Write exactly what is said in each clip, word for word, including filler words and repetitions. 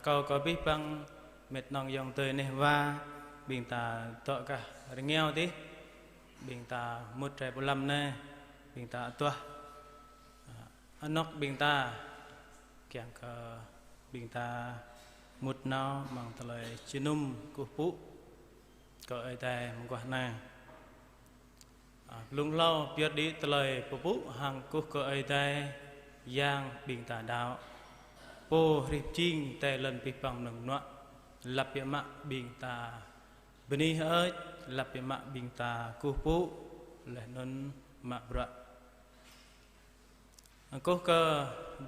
Kâo kơ abih bang mĕt nong ayŏng adơi neh wa, ƀing ta dŏ gah rơngiao adih, ƀing ta mŭt rai pơ lăm anai, ƀing ta adoh anŏk ƀing ta, kiăng kơ ƀing ta mŭt nao amăng tơlơi jơnum kơkuh pơpŭ kơ Ơi Adai mơguah anai. Blung hlâo pơyơr đĭ tơlơi pơpŭ hăng kơkuh kơ Ơi Adai, Yang ƀing ta đaŏ. Pô hrih pơjing tơlơi lŏn abih bang mơnơ̆ng mơnuă, lăp biă mă ƀing ta bơni hơơč, lăp biă mă ƀing ta kơkuh pơpŭ, laih anŭn mă bruă. Kơkuh kơ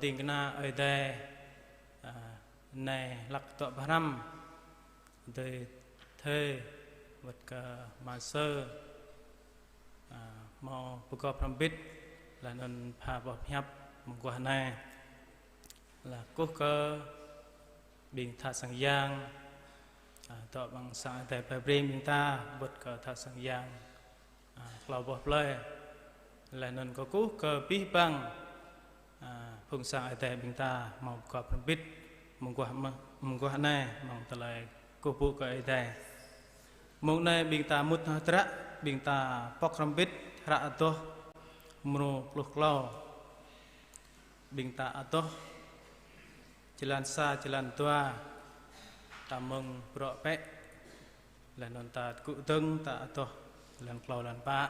ding kơna Ơi Adai, anai hlăk dŏ pơhrăm, adơi Thê wơ̆t kơ ama Sơ, hmâo pơgop hrŏm hơbĭt, laih anŭn pha boh pơhiăp mơguah anai. Laih kơkuh kơ ƀing tha sang yang, dŏ amăng sang Ơi Adai plơi Breng ƀing ta, wơ̆t kơ tha sang yang klâo boh plơi. Laih anŭn kơkuh kơ abih bang phung sang Ơi Adai ƀing ta hmâo pơgop hrŏm hơbĭt mơguah, mơguah anai amăng tơlơi kơkuh pơpŭ kơ Ơi Adai. Mông anai ƀing ta mŭt hơdră, ƀing ta pŏk hrŏm hơbĭt hră adoh mrô pluh klâo. Ƀing ta adoh jơlan sa, jơlan dua, ta mơ̆ng bruă pĕ, laih anŭn ta tơgŭ dơ̆ng, ta adoh jơlan klâo, jơlan pă.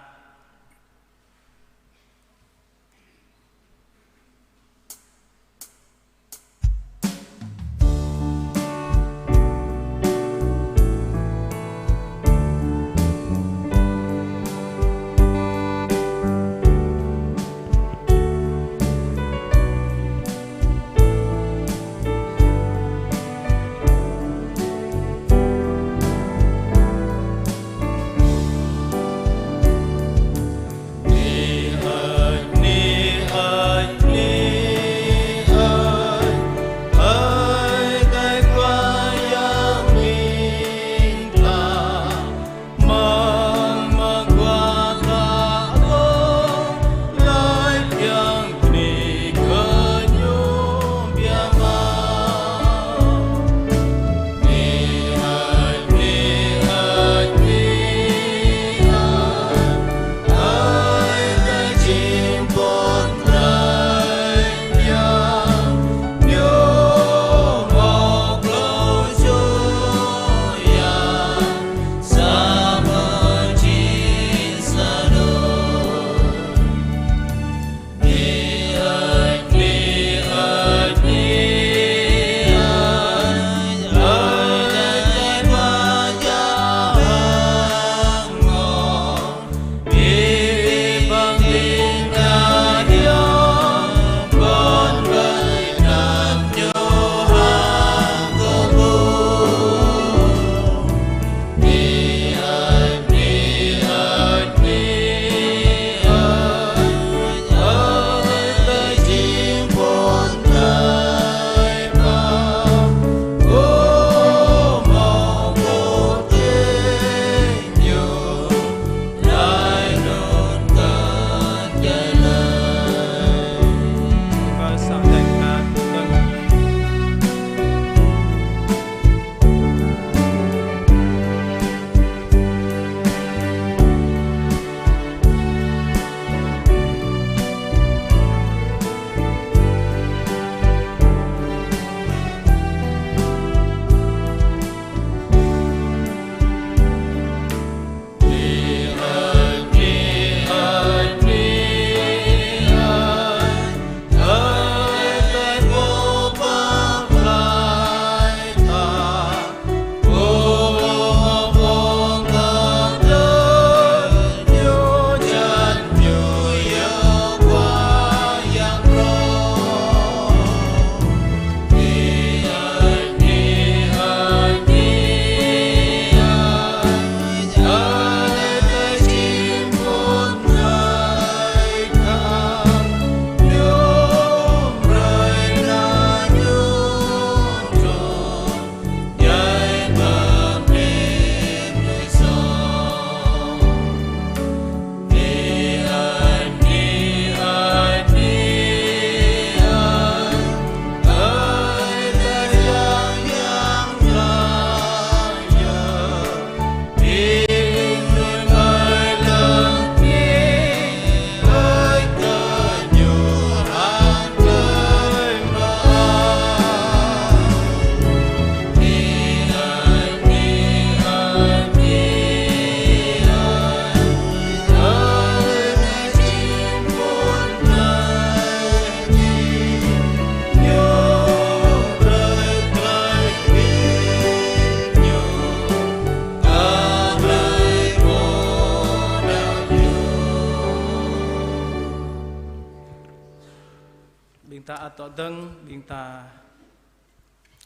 Tŏ dơ̆ng ƀing ta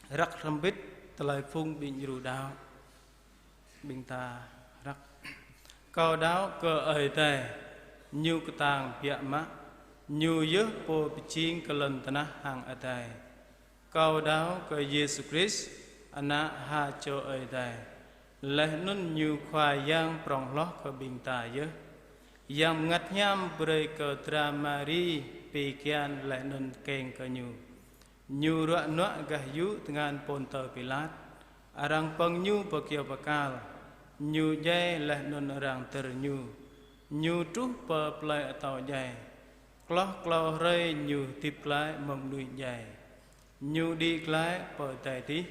răk hrŏm hơbĭt tơlơi phung ƀing djru đaŏ. Ƀing ta răk. Kâo đaŏ kơ Ơi Adai, Ñu kơtang biă mă, Ñu yơh Pô pơjing kơ lŏn tơnah hăng adai. Kâo đaŏ kơ Yêsu Krist, Ană ha čô Ơi Adai, laih anŭn Ñu Khua Yang prŏng hloh kơ ƀing ta yơh. Yang Bơngăt Hiam brơi kơ dra Mari pi kian laih anŭn keng kơ Ñu. Ñu ruă nuă gah yŭ tơngan Pôntơ Pilat. Arăng pơ̆ng Ñu pơ kyâo bơkal. Ñu djai laih anŭn arăng dơr Ñu. Ñu truh pơ plơi atâo djai. Hloh klâo hrơi Ñu hơdip glaĭ mơ̆ng mơnuih djai. Ñu đĭ glaĭ pơ adai adih.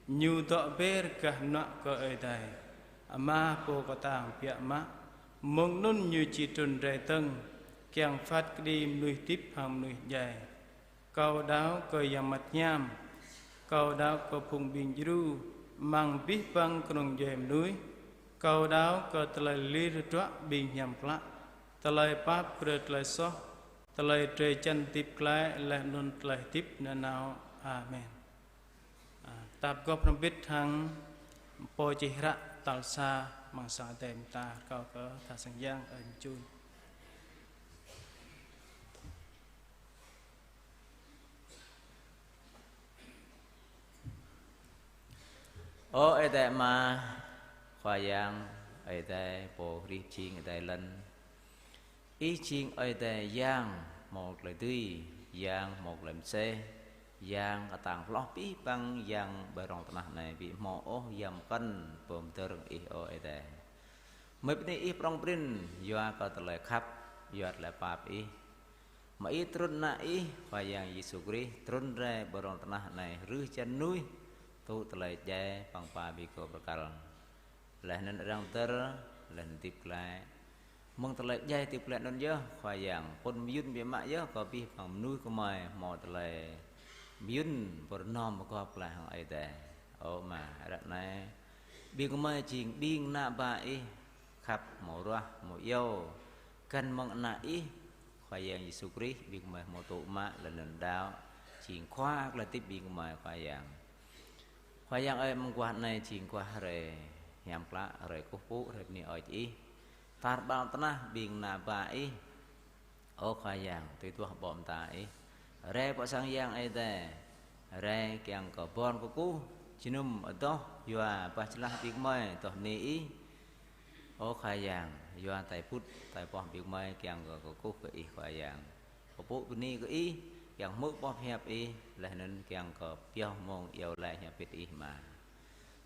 Ñu dŏ ber gah hơnuă kơ Ơi Adai Ama Pô kơtang biă mă. Mơ̆ng anŭn Ñu či trŭn rai dơ̆ng, kiăng phat kơđi mơnuih hơdip hăng mơnuih djai. Kâo đaŏ kơ Yang Bơngăt Hiam. Kâo đaŏ kơ phung ƀing djru, amăng abih bang kơnung djuai mơnuih. Kâo đaŏ kơ tơlơi lir hơdruă ƀing hiam klă, tơlơi pap brơi tơlơi soh, tơlơi drơi jăn hơdip glaĭ laih anŭn tơlơi hơdip nanao. Amen. A, ta pơgop hrŏm hơbĭt hăng pô čih hră tal sa amăng sang Adai ƀing ta, rơkâo kơ tha sang yang ơi Mčun. Ơ Ơi Adai Ama, Khua Yang, Ơi Adai Pô hrih pơjing adai lŏn. Ih jing Ơi Adai Yang hmâo tơlơi dưi, Yang hmâo tơlơi mơsêh, Yang kơtang hloh abih bang yang ƀơi rŏng tơnah anai, ƀu hmâo ôh yang pơkŏn pơm dơ̆ng Ih, ơ Ơi Adai. Mơi bơni Ih prŏng prin, yua kơ tơlơi khăp, yua tơlơi pap Ih. Mơi Ih trŭn Ană Ih, Khua Yang Yêsu Krist, trŭn rai ƀơi rŏng tơnah anai, rưh jăn mơnuih, tŭ tơlơi djai amăng ba ƀing gơ̆ bơrkal. Laih anŭn arăng dơr, laih anŭn hơdip glaĭ. Mơ̆ng tơlơi djai hơdip glaĭ anŭn yơh, Khua Yang, phŭn mơyŭn biă mă yơh kơ abih bang mơnuih gơmơi hmâo tơlơi mơyŭn pơrơnom pơgop glaĭ hăng Ơi Adai. Ơ Ama, ră anai, ƀing gơmơi jing ƀing ană bă Ih, khăp hmâo ruah hmâo iâu, găn mơ̆ng Ană Ih, Khua Yang Yêsu Krist, ƀing gơmơi hmâo tŭ mă laih anŭn đaŏ, jing khua kơ tơlơi hơdip ƀing gơmơi, Khua Yang. Khua Yang ơi, amăng guah anai jing guah hrơi hiam klă, hrơi kơkuh pơpŭ, hrơi bơni ơi Ih. Tar ƀar tơnah ƀing ană bă Ih, ơ Khua Yang, tui duah ƀô̆ mơta Ih. Rai pơ sang Yang Ơi Adai, rai kiăng kơ ƀon kơkuh, jơnum adoh, yua bah jơlah ƀing gơmơi, adoh bơni Ih. Ơ Khua Yang, yua tai pŭt, tai pŏh ƀing gơmơi kiăng kơ kơkuh kơ Ih, Khua Yang. Pơpŭ bơni kơ Ih, kiăng hmư̆ boh pơhiăp Ih, laih anŭn kiăng kơ pioh mông iâu laĭ hiăp hơbĭt Ih mơ̆n.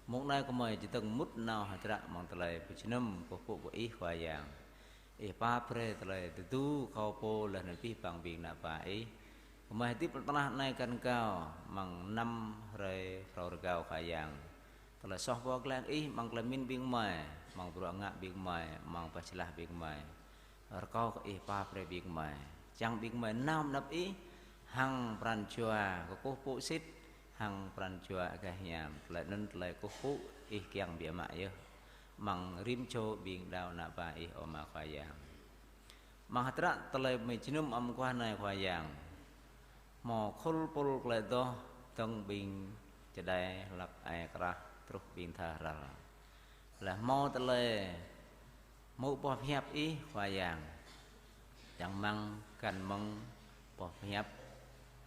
Mông anai gơmơi čơdơ̆ng mŭt nao hơdră amăng tơlơi pơjơnum kơkuh pơpŭ kơ Ih, Khua Yang. Ih pap brơi tơlơi tơdu kâo pô laih anŭn abih bang ƀing ană bă Ih. Gơmơi hơdip lŏn tơnah anai găn gao, amăng năm hrơi phrâo rơgao, Khua Yang. Tơlơi soh pơglang Ih amăng tơlơi pơmĭn ƀing gơmơi, amăng bruă ngă ƀing gơmơi, amăng bah jơlah ƀing gơmơi. Rơkâo kơ Ih pap brơi ƀing gơmơi. Čang ƀing gơmơi nao mơnăp Ih, hăng pran jua kơkuh pơpŭ sĭt, hăng pran jua gah hiam. Tơlơi anŭn tơlơi kơkuh pơpŭ Ih kiăng biă mă yơh. Amăng rĭm čô ƀing đaŏ ană bă Ih, ơ Ama Khua Yang. Amăng hơdră tơlơi mơi jơnum amăng guah anai, Khua Yang. Hmâo khul pul tơlơi adoh, dơ̆ng ƀing čơđai hlăk ai krah truh ƀing tha hral. Laih hmâo tơlơi hmư̆ boh pơhiăp Ih, Khua Yang. Čang rơmang găn mơ̆ng boh pơhiăp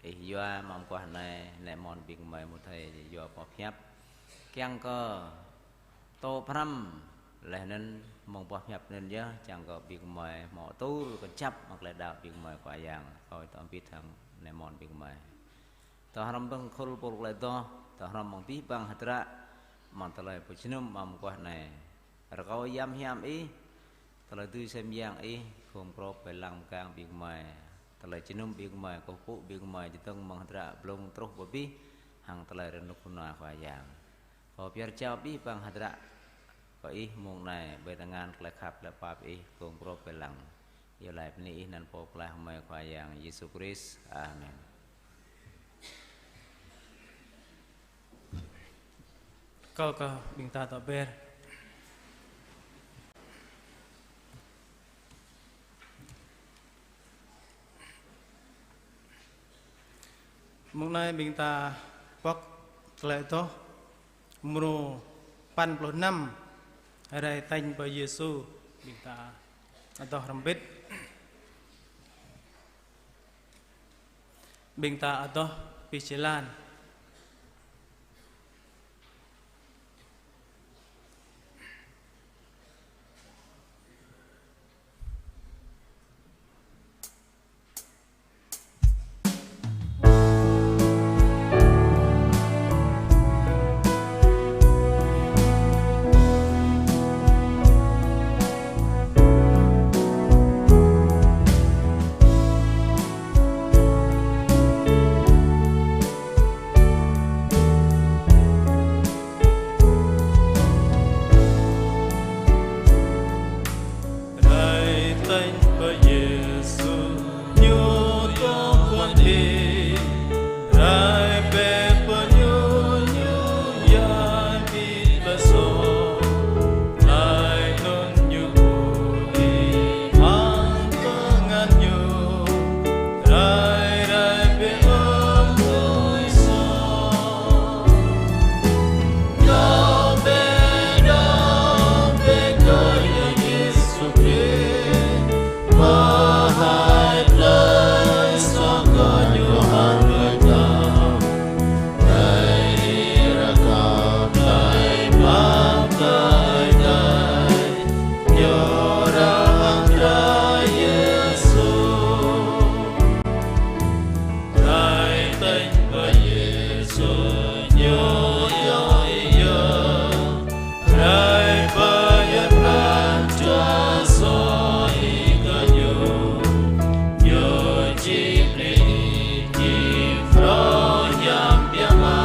Ih yua amăng guah anai, anai mơ̆n ƀing gơmơi mơ̆ thâo yua boh pơhiăp. Kiăng kơ pơtô pơhrăm, laih anŭn mơ̆ng boh pơhiăp anŭn yơh, čang kơ ƀing gơmơi hmâo atur kơjăp amăng tơlơi đaŏ ƀing gơmơi, Khua Yang. Kâo tơm bit hăng anai mơ̆n ƀing gơmơi. Tơhrŏm ƀơ̆ng khul pul tơlơi adoh, tơhrŏm mơ̆ng abih bang hơdră, amăng tơlơi pơjơnum amăng guah anai. Rơkâo yăm hiam Ih, tơlơi dưi sem yang Ih, khŏm krŏp pơlăng mơkang ƀing gơmơi. Tơlơi jơnum ƀing gơmơi, kơkuh pơpŭ ƀing gơmơi, čơdơ̆ng mơ̆ng hơdră blung truh pơ abih, hăng tơlơi rơnŭk rơnua, Khua Yang. Kâo pơyơr jao abih bang hơdră kơ Ih mông anai, ƀơi tơngan tơlơi khăp tơlơi pap Ih, khŏm krŏp pơlăng. Iâu laĭ bơni Ih anăn Pô Pơklaih gơmơi, Khua Yang Yêsu Krist. Amen. Rơkâo kơ ƀing ta dŏ ber. Mông anai ƀing ta pŏk tơlơi adoh mrô păn pluh năm, rai tañ pơ Yêsu, ƀing ta adoh hrŏm hơbĭt. Ƀing ta adoh abih jơlan. Rai tañ pơ Yêsu, ñu dŏ kơnơ̆ng đĭ. Rai bĕ pơ ñu, ñu yai bĭt pơ soh. Rai anŭn ñu ƀuh hăng tơngan ñu. Rai, rai bĕ ơ mơnuih soh. Dŏ bĕ, dŏ bĕ kơ Yang Yêsu Krist, pơhaih tơlơi soh kơ ñu hăng tơlơi tơnap. Rai rơkâo tơlơi pap kơ Ơi Adai, ñu rơ̆ hăng drơi Yêsu. Rai tañ pơ Yêsu, ñu yơh yơh. Rai pơ yơh pran jua soh kơ ñu. Ñu či brơi ih phrâo hiam biă mă,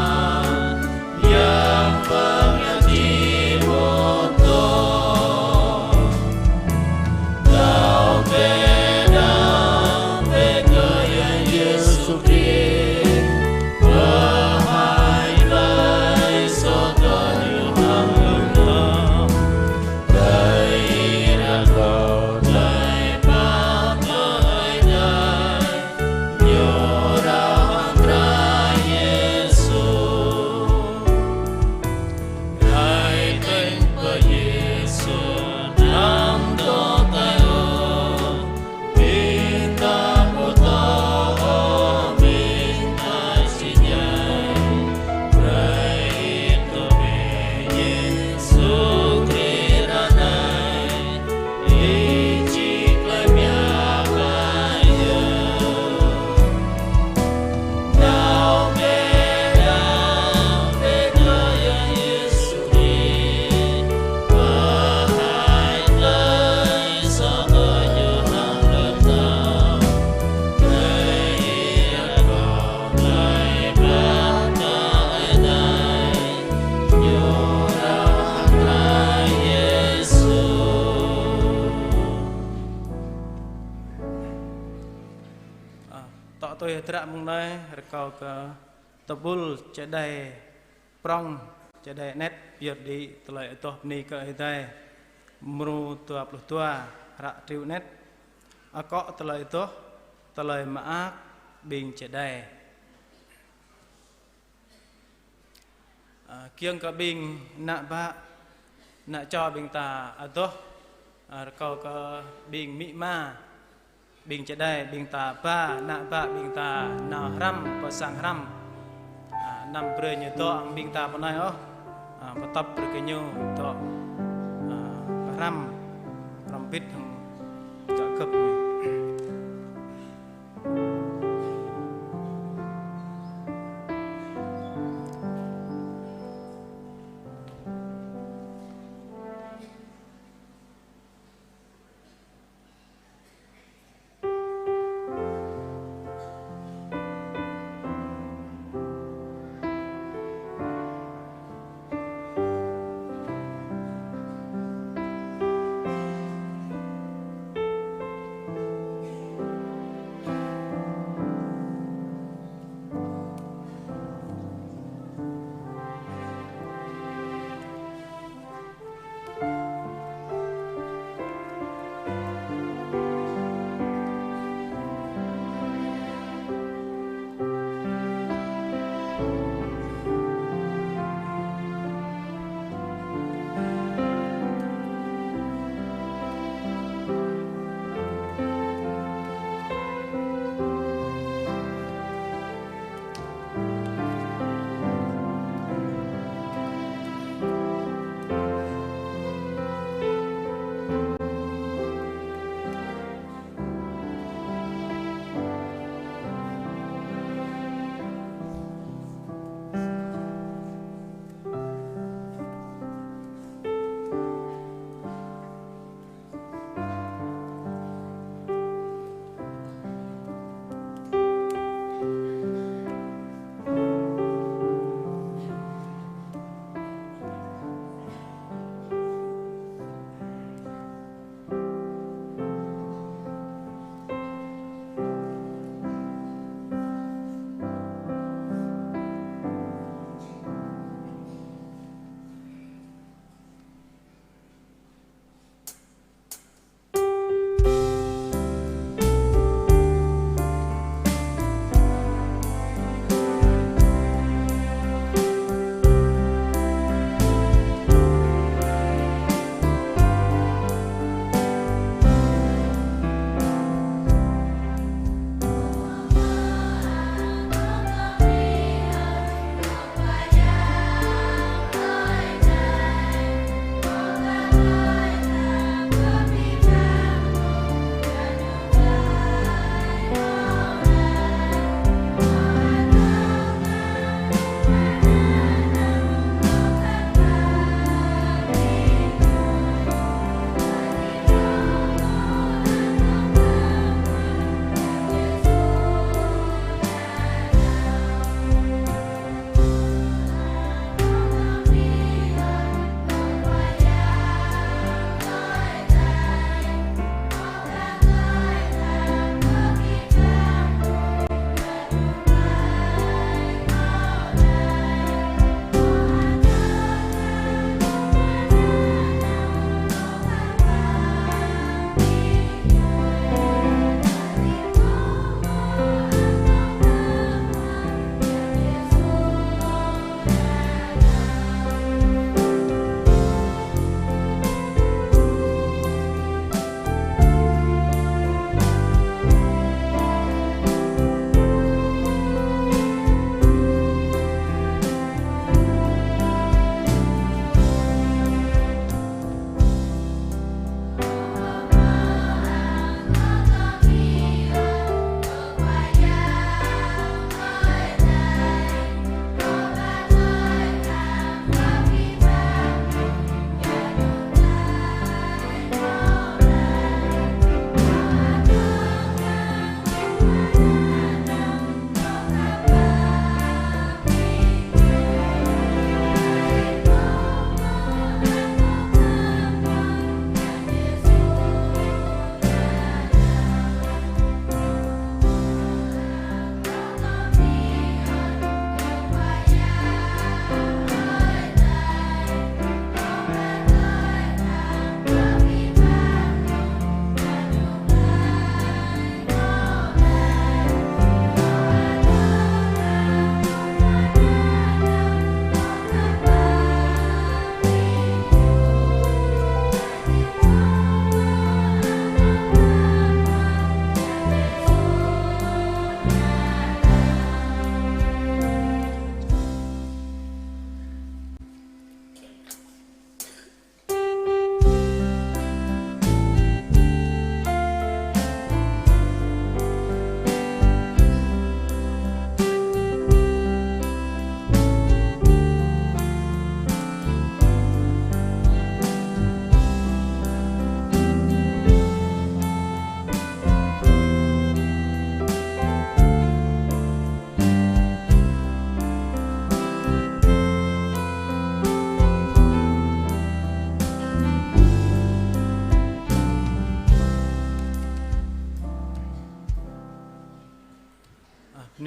hiam pơngač či ƀu tŏ. Dŏ bĕ, dŏ bĕ kơ Yang Yêsu Krist, pơhaih tơlơi soh kơ ñu hăng tơlơi tơnap. Rai rơkâo tơlơi pap kơ Ơi Adai, ñu rơ̆ hăng drơi Yêsu. Rai tañ pơ Yêsu, anăm dŏ tơlơi ôh. Ƀing ta pơtô ôh, ƀing ta či djai. Rai ih dŏ bĕ Yêsu Krist ră anai. Ih či tơlơi biă kơ yơh. Dŏ bĕ, dŏ bĕ kơ Yang Yêsu Krist, pơhaih tơlơi soh kơ ñu hăng tơlơi tơnap. Rai ih rơkâo tơlơi pap kơ Ơi Adai, ñu rơ̆ hăng drơi Yêsu. Ơ, tŏ tui hơdră mông anai, rơkâo kơ tơƀul čơđai prŏng, čơđai anet, pơyơr đĭ tơlơi adoh bơni kơ Ơi Adai, mrô dua pluh dua, hră triu anet. Akŏ tơlơi adoh, tơlơi mơak ƀing čơđai. Ơ, kiăng kơ ƀing ană bă, ană čô ƀing ta adoh, ơ, rơkâo kơ ƀing amĭ ama, ƀing čơđai, ƀing ta ba, ană bă ƀing ta nao hrăm, pơ sang hrăm. Ơ, anăm brơi ñu dŏ hăng ƀing ta pơ anai ôh. Ơ, pơtŏp brơi kơ ñu dŏ, ơ, pơ hrăm, hrŏm hơbĭt hăng gah gơ̆p ñu.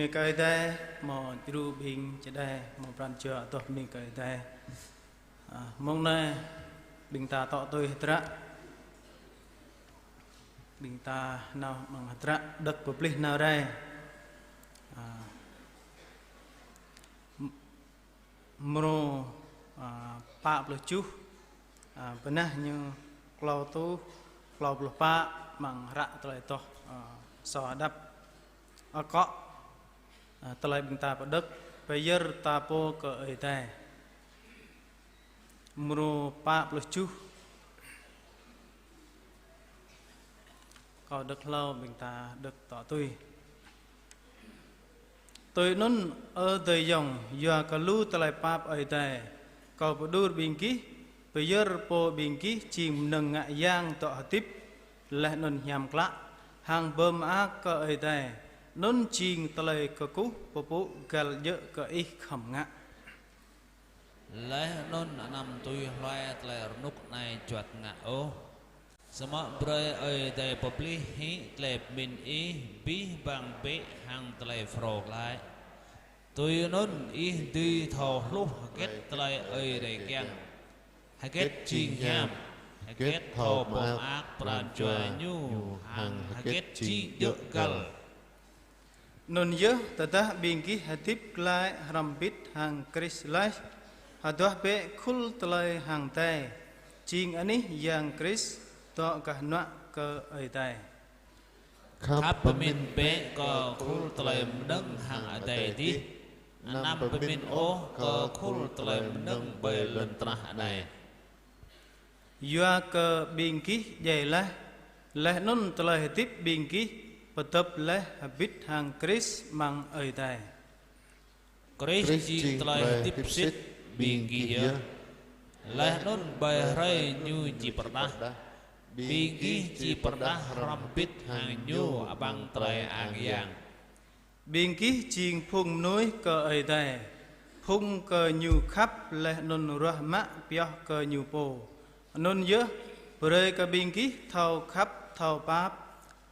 Bơni kơ Ơi Adai, hmâo djru ƀing čơđai, hmâo pran jua adoh bơni kơ Ơi Adai. A, mông anai, ƀing ta tŏ tui hơdră. Ƀing ta nao amăng hơdră đŏk pơplih nao rai. A, m-, mrô, a, pă pluh tơjuh, a, bơnah ñu klâo rơtuh, klâo pluh pă amăng hră tơlơi adoh, a, Sô Hơđăp. Akŏ, a, tơlơi ƀing ta pơđŏk, pơyơr ta pô kơ Ơi Adai. Mrô pă pluh tơjuh. Kâo đŏk hlâo, ƀing ta đŏk tŏ tui. Tui anŭn, ơ adơi ayŏng, yua kơ lu tơlơi pap Ơi Adai, kâo pơđur ƀing gih, pơyơr pô ƀing gih jing mơnơ̆ng ngă yang dŏ hơdip, laih anŭn hiam klă, hăng pơmơak kơ Ơi Adai, anŭn jing tơlơi kơkuh pơpŭ găl djơ̆ kơ ih khŏm ngă. Laih anŭn anăm tui hluai tơlơi rơnŭk anai juăt ngă ôh. Samơ̆ brơi Ơi Adai pơplih hĭ tơlơi pơmĭn ih abih bang bĕ hăng tơlơi phrâo glaĭ. Tui anŭn ih dưi thâo hluh hơget tơlơi Ơi Adai kiăng, hơget jing hiam, hơget thâo pơmơak pran jua Ñu, hăng hơget jing djơ̆ găl. Anŭn yơh, tơdah ƀing gih hơdip glaĭ hrŏm hơbĭt hăng Krist laih, hơduah bĕ khul tơlơi hăng adai, jing anih Yang Krist dŏ gah hnuă kơ Ơi Adai. Khăp pơmĭn bĕ kơ khul tơlơi mơnơ̆ng hăng adai adih, anăm pơmĭn ôh kơ khul tơlơi mơnơ̆ng ƀơi lŏn tơnah anai. Yua kơ ƀing gih djai laih, laih anŭn tơlơi hơdip ƀing gih pơdŏp laih hơbĭt hăng Krist amăng Ơi Adai. Krist jing tơlơi hơdip sĭt ƀing gih yơh. Laih anŭn ƀơi hrơi Ñu či pơrơđah, ƀing gih či pơrơđah hrŏm hơbĭt hăng Ñu amăng tơlơi ang yang. Ƀing gih jing phung mơnuih kơ Ơi Adai, phung kơ Ñu khăp laih anŭn ruah mă pioh kơ Ñu pô. Anŭn yơh, brơi kơ ƀing gih thâo khăp, thâo pap,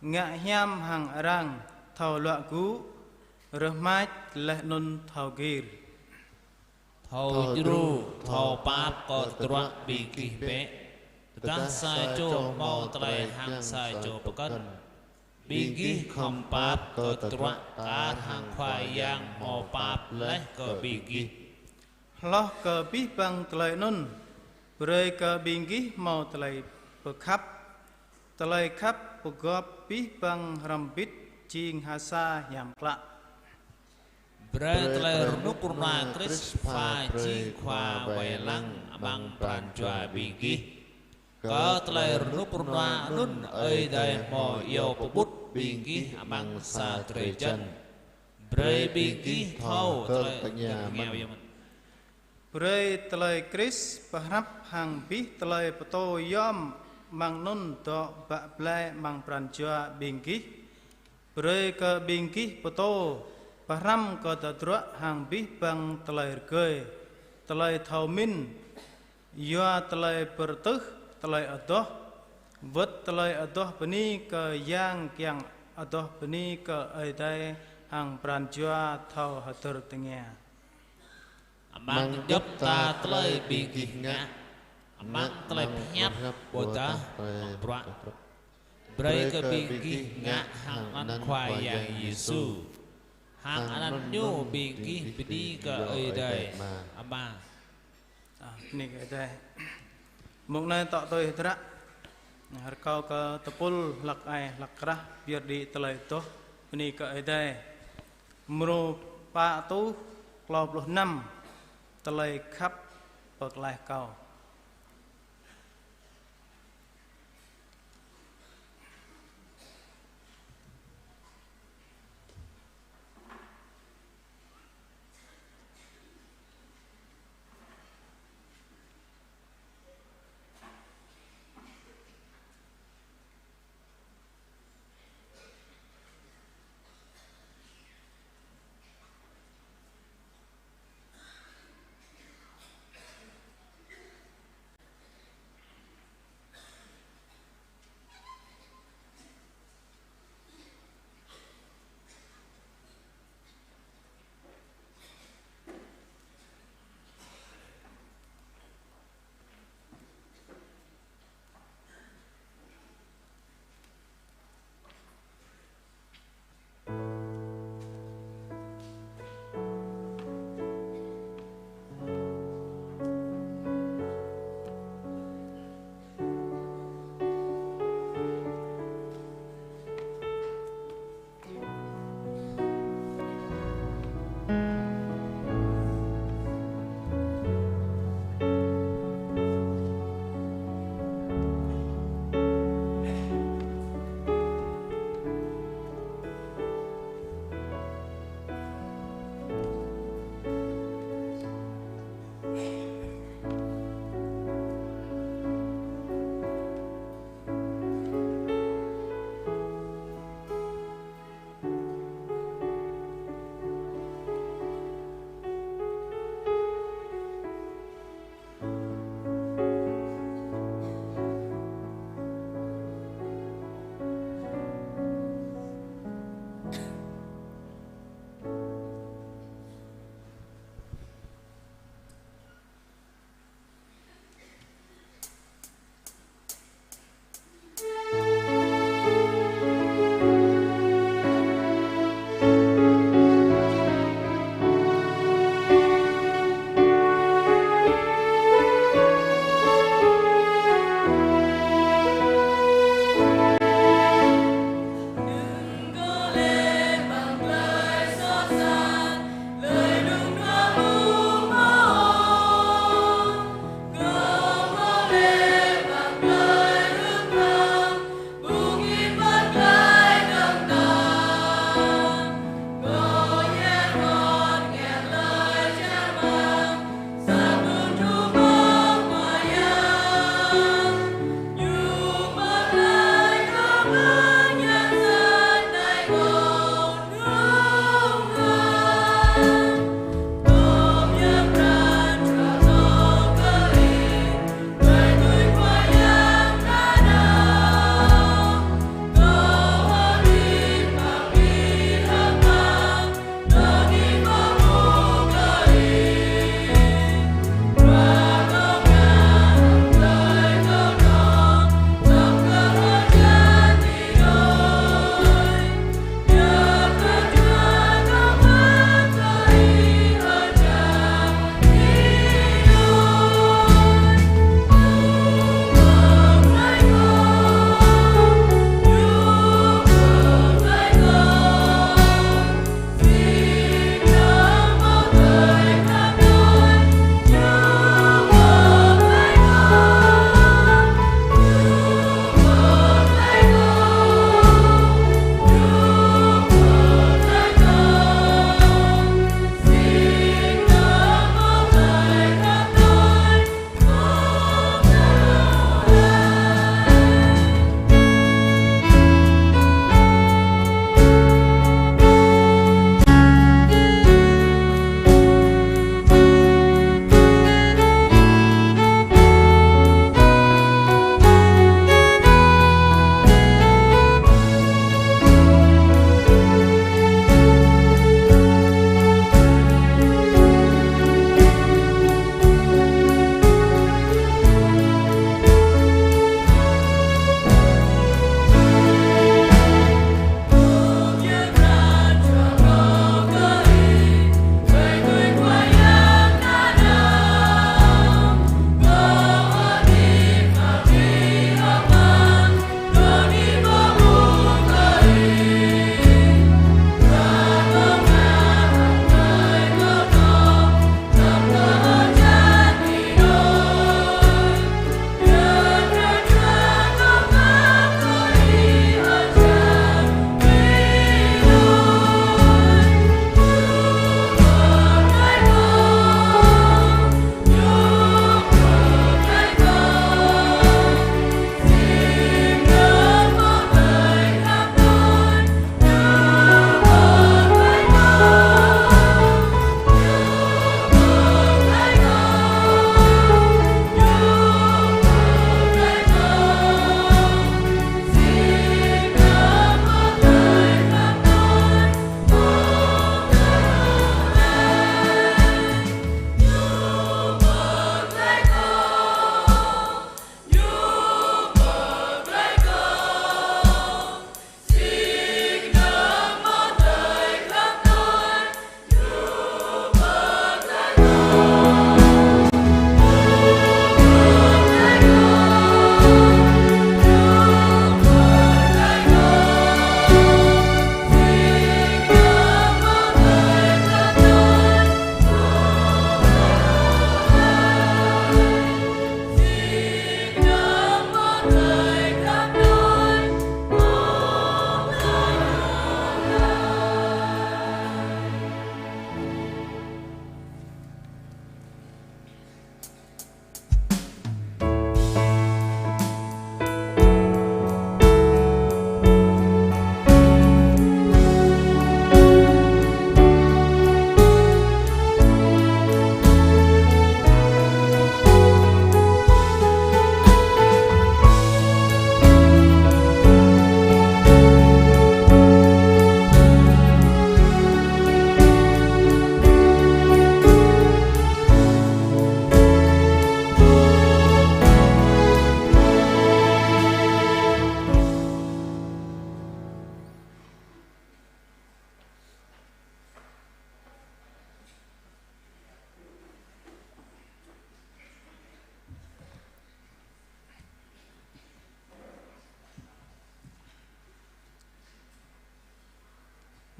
ngă hiam hăng arăng, thâo luă gŭ, rơmač laih anŭn thâo gir. Thâo djru, thâo pap kơ tơdruă ƀing gih bĕ. Tơdah sa čô hmâo tơlơi hăng sa čô pơkŏn, ƀing gih khŏm pap kơ tơdruă kar hăng Khua Yang hmâo pap laih kơ ƀing gih. Hloh kơ abih bang tơlơi anŭn, brơi kơ ƀing gih hmâo tơlơi pơkhăp. Tơlơi khăp pơgop abih bang hrŏm hơbĭt jing ha sa hiam klă. Brơi tơlơi rơnŭk rơnua Krist Khua jing Khua wai lăng amăng pran jua ƀing gih. Kơ tơlơi rơnŭk rơnua anŭn Ơi Adai hmâo iâu pơƀut ƀing gih amăng sa drơi jăn. Brơi ƀing gih thâo tơlơi tơngia mơ̆n. Brơi tơlơi Krist pơhrăp hăng abih tơlơi pơtô yom amăng anŭn dŏ bă blai amăng pran jua ƀing gih. Brơi kơ ƀing gih pơtô, pơhrăm kơ tơdruă hăng abih bang tơlơi rơgơi, tơlơi thâo mĭn, yua tơlơi pơrơtuh, tơlơi adoh, wơ̆t tơlơi adoh bơni kơ Yang kiăng adoh bơni kơ Ơi Adai hăng pran jua thâo hơdơr tơngia. Amăng djŏp ta tơlơi ƀing gih ngă, amăng tơlơi pơhiăp ƀôdah amăng bruă, brơi kơ ƀing gih ngă hăng anăn Khua Yang Yêsu. Hăng anăn Ñu ƀing gih bơni kơ Ơi Adai Ama. A, bơni kơ Ơi Adai. Mông anai tŏ tui hơdră. Rơkâo kơ tơpul hlăk ai hlăk krah pơyơr đĭ tơlơi adoh bơni kơ Ơi Adai. Mrô pă rơtuh klâo pluh năm, tơlơi khăp pơklaih kâo.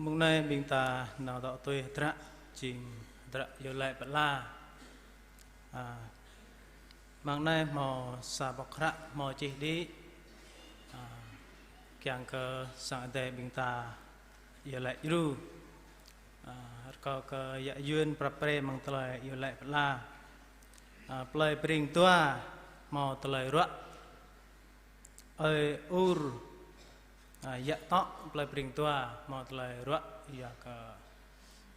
Mông anai ƀing ta nao dŏ tui hơdră, jing hơdră iâu laĭ pơala. A, mông anai hmâo sa boh hră hmâo čih đĭ, a, kiăng kơ sang Ơi Adai ƀing ta iâu laĭ djru. A, rơkâo kơ yă yuan prăp pre mơ̆ng tơlơi iâu laĭ pơala. A, plơi Pring Dua hmâo tơlơi ruă. Ơi Ur, a, yă tŏ plơi Pring Dua hmâo tơlơi ruă, yua kơ,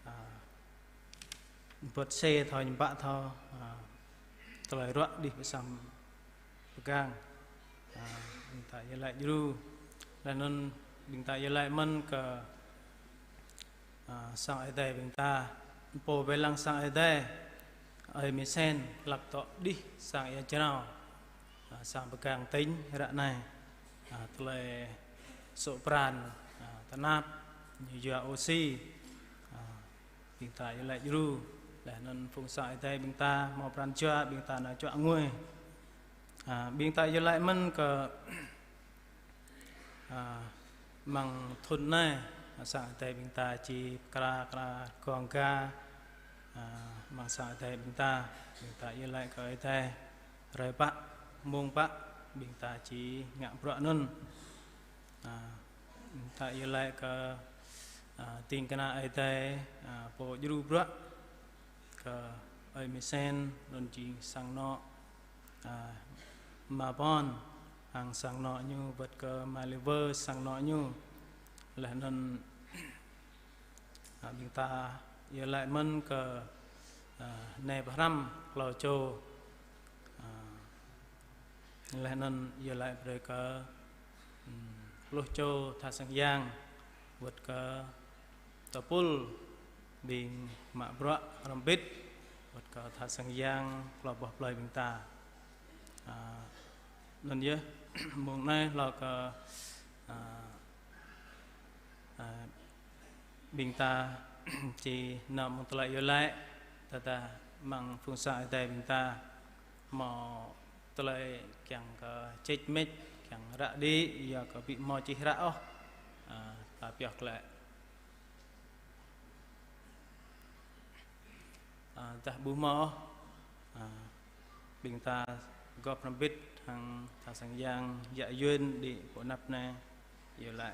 a, bơ̆t sĕ thâo ñu ƀă thâo, a, tơlơi ruă đih pơsăm pơgang. A, ƀing ta iâu laĭ djru. Laih anŭn ƀing ta iâu laĭ mơ̆n kơ, a, sang Ơi Adai ƀing ta, pô wai lăng sang Ơi Adai, Ơi Misen, hlăk dŏ đih sang ia jrao, a, sang pơgang tĭng ră anai. A, tơlơi sŏk pran, a, tơnap, ñu yua ôsi, a, ƀing ta iâu laĭ djru. Laih anŭn phung sang Ơi Adai ƀing ta hmâo pran jua, ƀing ta nao čuă ngui. A, ƀing ta iâu laĭ mơ̆n kơ, a, mơ̆ng thŭn anai, a, sang Ơi Adai ƀing ta či pơkra, kra gong ga, a, mơ̆ng sang Ơi Adai ƀing ta, ƀing ta iâu laĭ kơ Ơi Adai, hrơi pă, mông pă, ƀing ta či ngă bruă anŭn. A, ƀing ta iâu laĭ kơ, a, ding kơna Ơi Adai, a, pô djru bruă, kơ Ơi Misen, anŭn jing sang anŏ, a, Ma Bon, hăng sang anŏ ñu, wơ̆t kơ Ma Liver sang anŏ ñu. Laih anŭn, a, ƀing ta iâu laĭ mơ̆n kơ, a, Nai Pơhrăm, Klâo Čô, a, laih anŭn iâu laĭ brơi kơ, ưm, pluh čô tha sang yang, wơ̆t kơ tơpul ƀing mă bruă hrŏm hơbĭt, wơ̆t kơ tha sang yang klâo boh plơi ƀing ta. A, anŭn yơh, mông anai hlâo kơ, a, a, ƀing ta či nao mơ̆ng tơlơi iâu laĭ, tơdah mơ̆ng phung sang Ơi Adai ƀing ta hmâo tơlơi kiăng kơ čĕč mĕč, kiăng ră đĭ, yua kơ ƀu hmâo čih hră ôh. A, ta pioh glaĭ. A, dah ƀu hmâo ôh, a, ƀing ta gŏp hrŏm hơbĭt hăng tha sang yang yă yuan đĭ pơ anăp anai, iâu laĭ.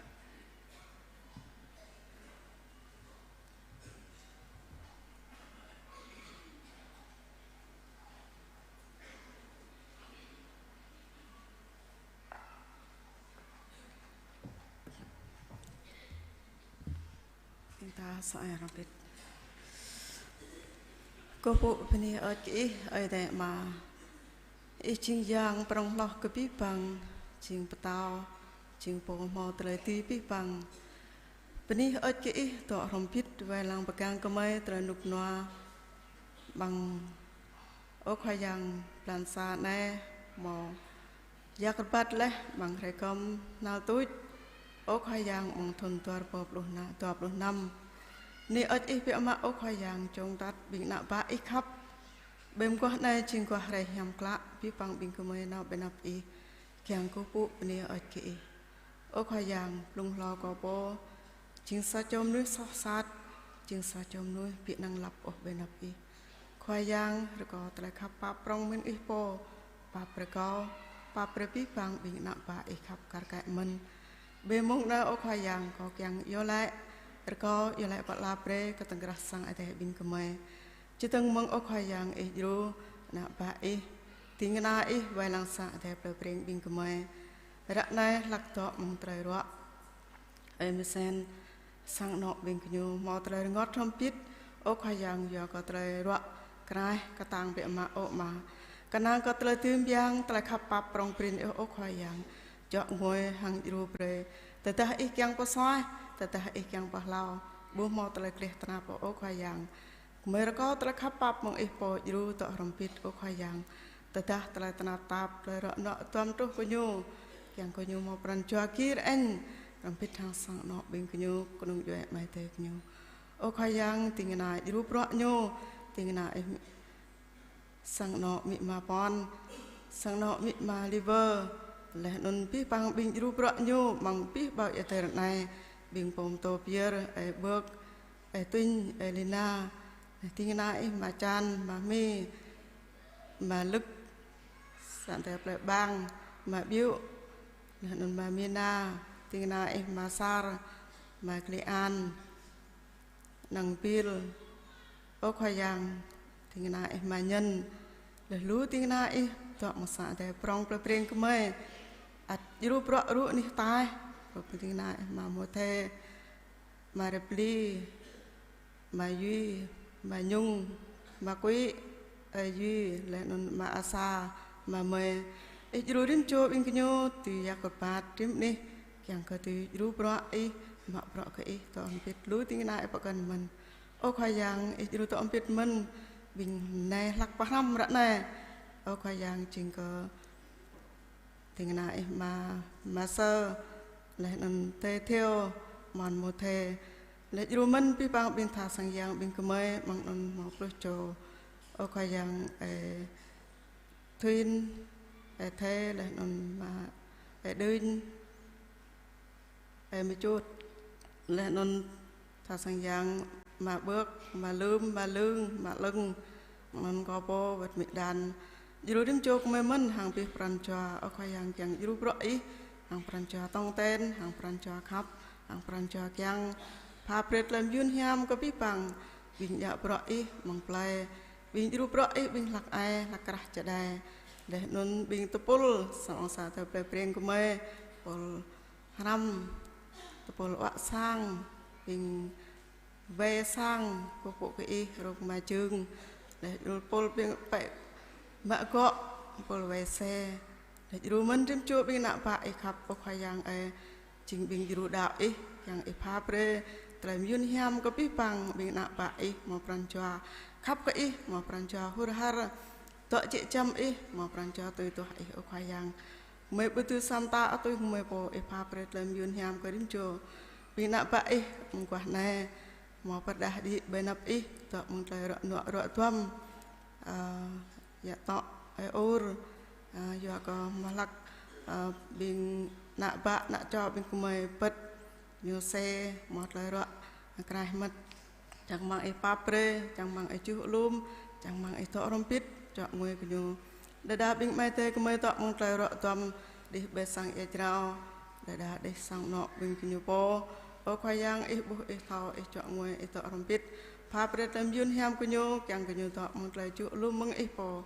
Ƀing ta sa ai hrŏm hơbĭt. Kơkuh pơpŭ bơni hơơč kơ Ih, Ơi Adai Ama. Ih jing Yang prŏng hloh kơ abih bang, jing Pơtao, jing Pô hmâo tơlơi dưi abih bang. Bơni hơơč kơ Ih dŏ hrŏm hơbĭt wai lăng pơgang gơmơi tơlơi rơnŭk rơnua. Amăng Ơ Khua Yang, blan sa anai hmâo yak rơbat laih amăng hrơi gŏm hnal tuč. Ơ Khua Yang, amăng thŭn dua rơbâo pluh na-, dua pluh năm. Bơni hơơč Ih biă mă, Ơ Khua Yang, čong tăt ƀing ană bă Ih khăp. Ƀơi mơguah anai jing guah hrơi hiam klă, abih bang ƀing gơmơi nao ƀơi anăp Ih, kiăng kơkuh pơpŭ bơni hơơč kơ Ih. Ơ Khua Yang, blung hlâo kâo pô jing sa čô mơnuih soh sat, jing sa čô mơnuih ƀu năng lăp ôh ƀơi anăp Ih. Khua Yang, rơkâo tơlơi khăp pap prŏng mơ̆ng Ih pô, pap brơi kâo, pap brơi abih bang ƀing ană bă Ih khăp kar kaĭ mơ̆n. Ƀơi mông anai, Ơ Khua Yang, kâo kiăng iâu laĭ, rơkâo iâu laĭ pơala brơi kơ tơ̆ng krah sang Ơi Adai ƀing gơmơi. Čơdơ̆ng mơ̆ng Ơ Khua Yang Ih djru ană bă Ih, ding kơna Ih wai lăng sang Ơi Adai plei Breng ƀing gơmơi. Ră anai hlăk dŏ mơ̆ng tơlơi ruă, Ơi Misen, sang anŏ ƀing gơñu hmâo tơlơi rơngot hrŏm hơbĭt, Ơ Khua Yang, yua kơ tơlơi ruă kraih kơtang biă mă, Ơ Ama. Kơnang kơ tơlơi dưi mơyang, tơlơi khăp pap prŏng prin Ih, Ơ Khua Yang, čuă ngui hăng djru brơi. Tơdah Ih kiăng pơsuaih, tơdah Ih kiăng pơhlao, ƀu hmâo tơlơi gleh tơnap ôh, Ơ Khua Yang. Gơmơi rơkâo tơlơi khăp pap mơ̆ng Ih pô djru dŏ hrŏm hơbĭt, Ơ Khua Yang. Tơdah tơlơi tơnap tap, tơlơi ruă nuă duăm truh kơ ñu, kiăng kơ ñu hmâo pran jua gir ĕñ, hrŏm hơbĭt hăng sang anŏ ƀing gơñu, kơnung djuai amai adơi gơñu. Ơ Khua Yang, ding kơna djru bruă ñu, ding kơna Ih, sang anŏ amĭ ama Pon, sang anŏ amĭ ama Liver, laih anŭn abih bang ƀing djru bruă ñu, amăng abih bang ia tơ̆r anai, ƀing pô pơtô pơyơr, ơi Bơk, ơi Tuñ, ơi Lina, ding kơna ih Ma Čan, Ma Hmi, Ma Lưk, sang adai plơi Bang, Ma Biu, laih anŭn Ma Mina, ding kơna ih Ma Sar, Ma Kli An, Năng Bil. Ơ Khua Yang, ding kơna ih Ma Nhân, laih lu ding kơna ih dŏ amăng sang adai prŏng plơi Breng gơmơi. Ăt djru bruă rŭ anih ataih, kơ ding kơna ih Ma Mô Thê, Ma Rơbli, Ma Yui, Ma Nhung, Ma Kuĭ, ơi Yui, laih anŭn Ma Asa, Ma Mơi. Ih djru rĭm čô ƀing gơñu, tui yak kơpăt rĭm anih, kiăng kơ tui djru bruă ih, mă bruă kơ ih, dŏ hơbĭt lu ding kơna ih pơkŏn mơ̆n. Ơ Khua Yang, ih djru dŏ hơbĭt mơ̆n, ƀing anai hlak pơhrăm ră anai. Ơ Khua Yang, jing kơ ding kơna ih Ma, Ma Sơ, laih anŭn Tê Thiêu, Mon Mô Thê. Laih djru mơ̆n abih bang ƀing tha sang yang ƀing gơmơi, amăng anŭn hmâo pluh čô. Ơ Khua Yang, ơi Thuin, ơi Thê, laih anŭn Ma, ơi Đưñ, ơi Mơčut, laih anŭn tha sang yang Ma Bơk, Ma Lưm, Ma Lưng, Ma Lưng, anŭn kâo pô wơ̆t Mi Đan. Djru rĭm čô gơmơi mơ̆n hăng abih pran jua, ơ Khua Yang, kiăng djru bruă ih, hăng pran jua tong ten, hăng pran jua khăp, hăng pran jua kiăng. Pha brơi tơlơi mơyun hiam kơ abih bang ƀing djă bruă ih amăng plơi, ƀing djru bruă ih, ƀing hlak ai, hlak krah čơđai. Laih anŭn ƀing tơpul, sang amăng sang adai plơi Breng gơmơi, tơpul hrăm, tơpul wă sang, ƀing wai sang, kơkuh pơpŭ kơ ih, rŏk mă jơ̆ng, laih djru tơpul ƀing pĕ mă gŏ, tơpul wai se, laih djru mơ̆n rĭm čô ƀing ană bă ih khăp, ơ Khua Yang ơi, jing ƀing djru đaŏ ih, kiăng ih pha brơi tơlơi mơyun hiam kơ abih bang ƀing ană bă ih, hmâo pran jua khăp kơ ih, hmâo pran jua hur har, dŏ jĕ jăm ih, hmâo pran jua tui duah ih, ơ Khua Yang. Gơmơi ƀu dưi sa mơta ôh tui gơmơi pô, ih pha brơi tơlơi mơyun hiam kơ rĭm čô ƀing ană bă ih mơguah anai, hmâo pơrơđah đĭ ƀơi anăp ih, dŏ amăng tơlơi ruă nuă ruă duăm, ơ, djă tŏ ơi ur, ơ, yua kơ hmâo hlak, ơ, ƀing ană bă, ană čô ƀing gơmơi pơ̆t ñu se, hmâo tơlơi ruă kraih mơ̆t. Čang rơmang ih pap brơi, čang rơmang ih juh alum, čang rơmang ih dŏ hrŏm hơbĭt, čuă ngui kơ ñu. Đơđa ƀing amai adơi gơmơi dŏ amăng tơlơi ruă duăm, đih ƀơi sang ia jrao, đơđa đih sang anŏ ƀing gơñu pô. Ơ Khua Yang, ih ƀuh, ih thâo, ih čuă ngui, ih dŏ hrŏm hơbĭt. Pap brơi tơlơi mơyun hiam kơ ñu, kiăng kơ ñu dŏ amăng tơlơi juh alum mơ̆ng ih pô.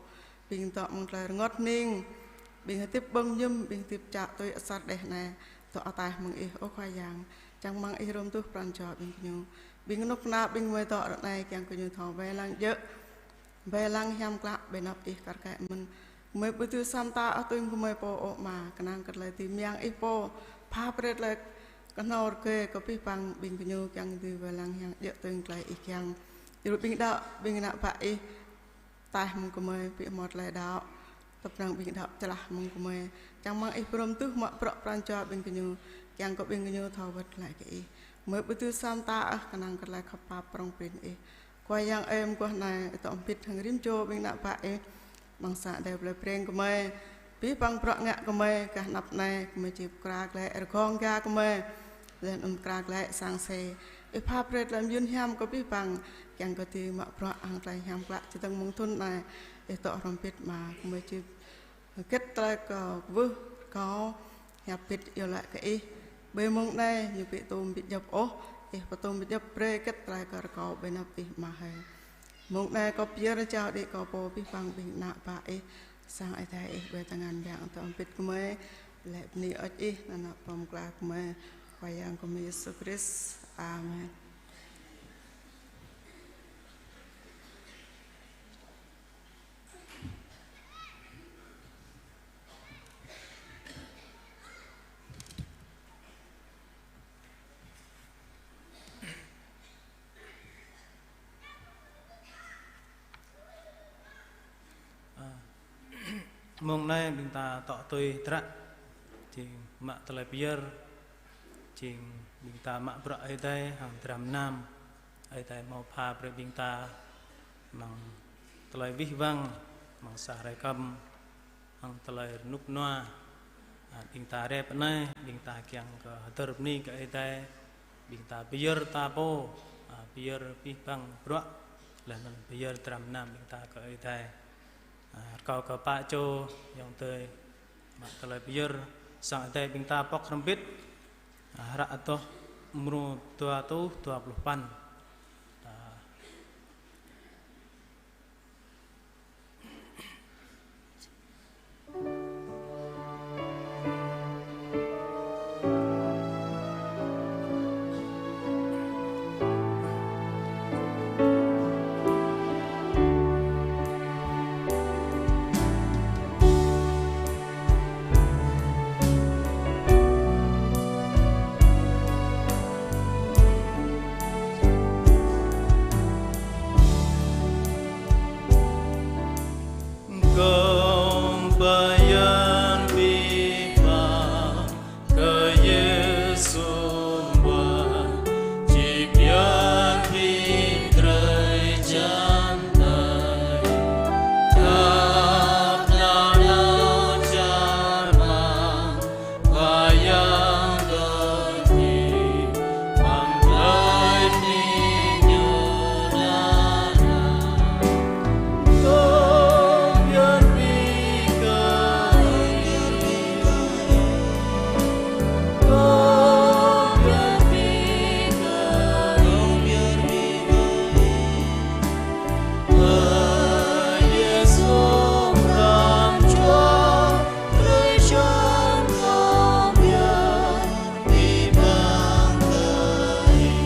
Ƀing dŏ amăng tơlơi rơngot hning, ƀing hơdip ƀơ̆ng mơñum, ƀing hơdip čă tui asar đeh anai, dŏ ataih mơ̆ng ih, ơ Khua Yang. Čang rơmang ih hrŏm hơduh pran jua ƀing gơñu. Ƀing kơnuk kơna ƀing gơmơi dŏ ră anai, kiăng kơ ñu thâo wai lăng djơ̆, wai lăng hiam klă ƀơi anăp ih kar kaĭ mơ̆n. Gơmơi ƀu dưi sa mơta ôh tui gơmơi pô ôh, Ama, kơnang kơ tơlơi dưi mơyang ih pô, pha brơi tơlơi kơhnâo rơgơi kơ abih bang ƀing gơñu, kiăng dưi wai lăng hiam djơ̆ tui tơlơi ih kiăng. Djru ƀing đaŏ, ƀing ană bă ih, ataih mơ̆ng gơmơi, ƀu hmâo tơlơi đaŏ, tơpă năng ƀing đaŏ čơlah mơ̆ng gơmơi. Čang rơmang ih pơhrŏm hơduh mă bruă pran jua ƀing gơñu, kiăng kơ ƀing gơñu thâo wơ̆t glaĭ kơ ih. Gơmơi ƀu dưi sa mơta ôh, kơnang kơ tơlơi khăp pap prŏng prin ih. Khua Yang ơi, mơguah anai, ih dŏ hơbĭt hăng rĭm čô ƀing ană bă ih amăng sang adai plơi Breng gơmơi. Abih bang bruă ngă gơmơi, gah anăp anai, gơmơi či pơkra glaĭ rơgong ga gơmơi, laih anŭn pơkra glaĭ sang se. Ih pap brơi tơlơi mơyun hiam kơ abih bang, kiăng kơ dưi mă bruă hăng tơlơi hiam klă čơdơ̆ng mơ̆ng thŭn anai. Ih dŏ hrŏm hơbĭt, Ama, gơmơi či hơget tơlơi kơ kwưh rơkâo, hiăp hơbĭt iâu laĭ kơ ih. Ƀơi mông anai, ñu ƀu tŭm ƀu djŏp ôh, ih pơtŭm ƀu djŏp, brơi hơget tơlơi kơ rơkâo ƀơi anăp ih, Ama hơi. Mông anai kâo pơyơr jao đĭ kâo pô, abih bang ƀing ană bă ih, sang Ơi Adai ih ƀơi tơngan biă, dŏ hơbĭt gơmơi, laĭ bơni hơơč ih, anăn pơm klă gơmơi, Khua Yang gơmơi Yêsu Krist. Amen. Ơ, mông anai ƀing ta dŏ tui hơdră, jing mă tơlơi pơyơr, jing ƀing ta mă bruă Ơi Adai hăng dram mơnam. Ơi Adai hmâo pha brơi ƀing ta amăng tơlơi wih wăng, amăng sa hrơi kơm, hăng tơlơi rơnŭk rơnua. Ơ, ƀing ta rep anai, ƀing ta kiăng kơ hơdơr bơni kơ Ơi Adai, Ƀing ta pơyơr ta pô, a, pơyơr abih bang bruă, laih anŭn pơyơr dram gơnam ƀing ta kơ Ơi Adai. A, rơkâo kơ pă čô ayŏng adơi mă tơlơi pơyơr sang Ơi Adai ƀing ta pŏk hrŏm hơbĭt, a, hră adoh mrô dua rơtuh dua pluh păn. A, Kông pơyơr biă mă kơ Yêsu mơ̆n, či pơyơr ƀing drơi jăn tơi. Khăp nanao čar amăng Khua Yang dŏ djơ̆, amăng tơlơi bơni Ñu nanao. Kông pơyơr biă kơ Ih. Kông pơyơr biă kơ Ih. Ơ Yêsu, khŏm čuă drơi jăn kông pơyơr biă mă kơ Ih.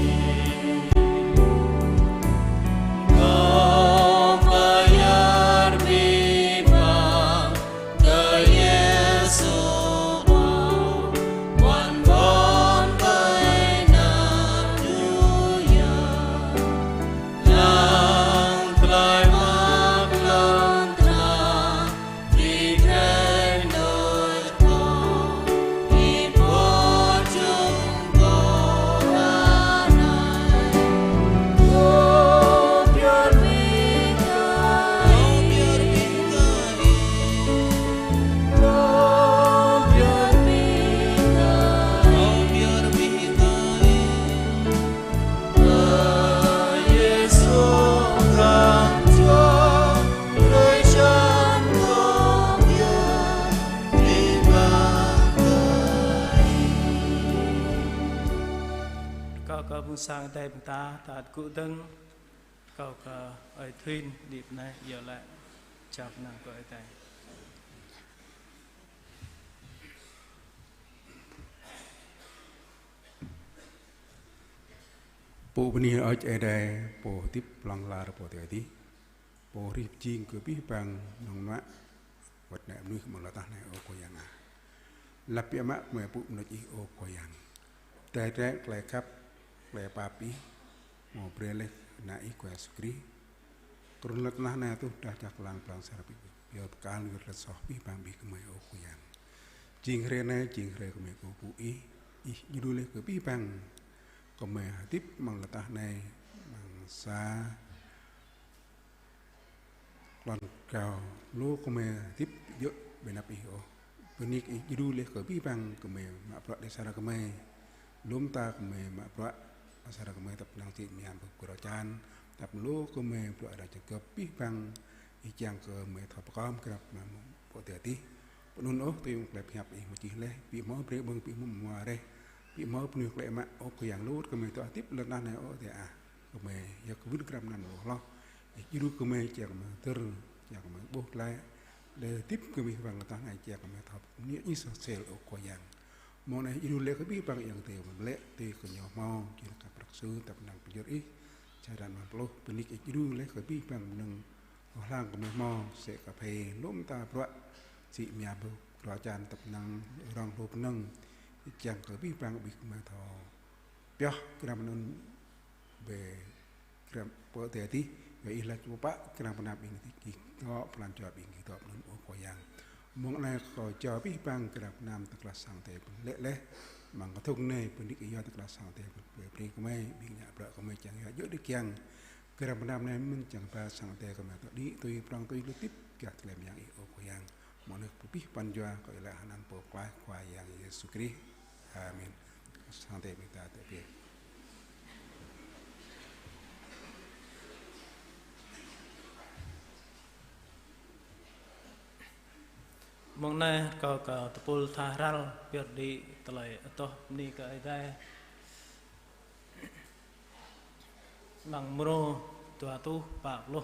Kông pơyơr biă mă kơ Yêsu mơ̆n, ƀuăn ƀôn tơlơi anăm djru yơh. Lăng tơlơi mơak lŏn tơnah, ƀing drơi anŭn kâo, ih pô čung kâo anai. Kông pơyơr biă kơ Ih. Kông pơyơr biă kơ Ih. Kông pơyơr biă kơ Ih. Ơ Yêsu, khŏm čuă drơi jăn kông pơyơr biă mă kơ Ih. Rơkâo kơ phung sang Ơi Adai ƀing ta, ta tơgŭ dơ̆ng, rơkâo kơ Ơi Thuyên đĭ pơ anai, iâu laĭ jao kơnang kơ Ơi Adai. Pô bơni hơơč Ơi Adai, Pô hơdip hlŏng lar pơ adai adih, Pô hrih pơjing kơ abih bang mơnơ̆ng mơnuă, wơ̆t ană mơnuih amăng lŏn tơnah anai, ơ Khua Yang ah. Lăp biă mă gơmơi pơpŭ mơnuih Ih, ơ Khua Yang. Tơdang tơlơi khăp, tơlơi pap Ih, hmâo brơi laih Ană Ih Khua Yêsu Krist. Trŭn lŏn tơnah anai truh tơdah čar lăng pran jua pioh pơkal wơ̆t tơlơi soh abih bang ƀing gơmơi, ơ Khua Yang. Jing hrơi anai, jing hrơi gơmơi kơkuh pơpŭ Ih, Ih djru laih kơ abih bang gơmơi hơdip amăng lŏn tơnah anai, amăng sa lŏn rơgao, lu gơmơi hơdip djơ̆ ƀơi anăp Ih ôh. Bơni kơ Ih djru laih kơ abih bang gơmơi mă bruă đe sa gơmơi. Lŏm ta gơmơi mă bruă, asar gơmơi tăp năng sĭ mơyang pơgơ̆ kơdrô čan, tăp lu gơmơi bruă ră čơkơp abih bang, Ih kiăng kơ gơmơi thâo pơkŏm krăp mă pô adai adih. Pơanŭn ôh tui mơ̆ng tơlơi pơhiăp Ih mơčih laih, ƀu hmâo brơi ƀơ̆ng, ƀu hmâo mơwa reh, ƀu hmâo bơnui klĕ mă, ơ Khua Yang, lu gơmơi dŏ hơdip lŏn tơnah anai, ơ Adai ah. Gơmơi yua kơ wĭt krăp anăn lu hloh, Ih djru gơmơi kiăng gơmơi hơdơr, kiăng gơmơi ƀuh glaĭ, lĕ hơdip gơmơi amăng lŏn tơnah anai kiăng gơmơi thâo bơni Ih soh sel, ơ Khua Yang. Mơ̆ng anai Ih djru laih kơ abih bang ayŏng adơi mơ̆n lĕ, tui kơ ñu hmâo, jing kơ prăk su, tăp năng pơyơr Ih, čơdăn mơ̆n pluh, bơni Ih djru laih kơ abih bang mơnơ̆ng hlang gơmơi hmâo, sĕ kơphê, lŏm ta bruă, sĭ mơyang pơgơ̆ kơdrô čan tăp năng rŏng hlô bơnơ̆ng, Ih kiăng kơ abih bang ƀing gơmơi thâo pioh krăp anŭn ƀơi krăp pô adai adih, yua Ih laĭ pơpă krăp pơnam ƀing gih dŏ, pơlan jua ƀing gih dŏ anŭn, ơ Khua Yang. Mơ̆ng anai kâo jao abih bang krăp pơnam tơklah sang Ơi Adai pơlĕ laih, amăng kơthŭng anai bơni kơ Ih yua tơklah sang Ơi Adai pơplih brơi gơmơi, ƀing ngă bruă gơmơi kiăng yua djơ̆ đĭ kiăng. Krăp pơnam anai mơ̆n kiăng ba sang Ơi Adai gơmơi dŏ đĭ tui prŏng tui lu hơdip gah tơlơi mơyang Ih, ơ Khua Yang. Mơ̆ng anai pơpih pran jua kâo iâu laĭ hăng anăn Pô Pơklaih Khua Yang Yêsu Krist. Amen. Sang Ơi Adai ƀing ta tơbiă. Mông anai kâo kơ tơpul tha hrăl pioh đĭ tơlơi adoh bơni kơ Ơi Adai. Amăng mrô dua rơtuh pă pluh.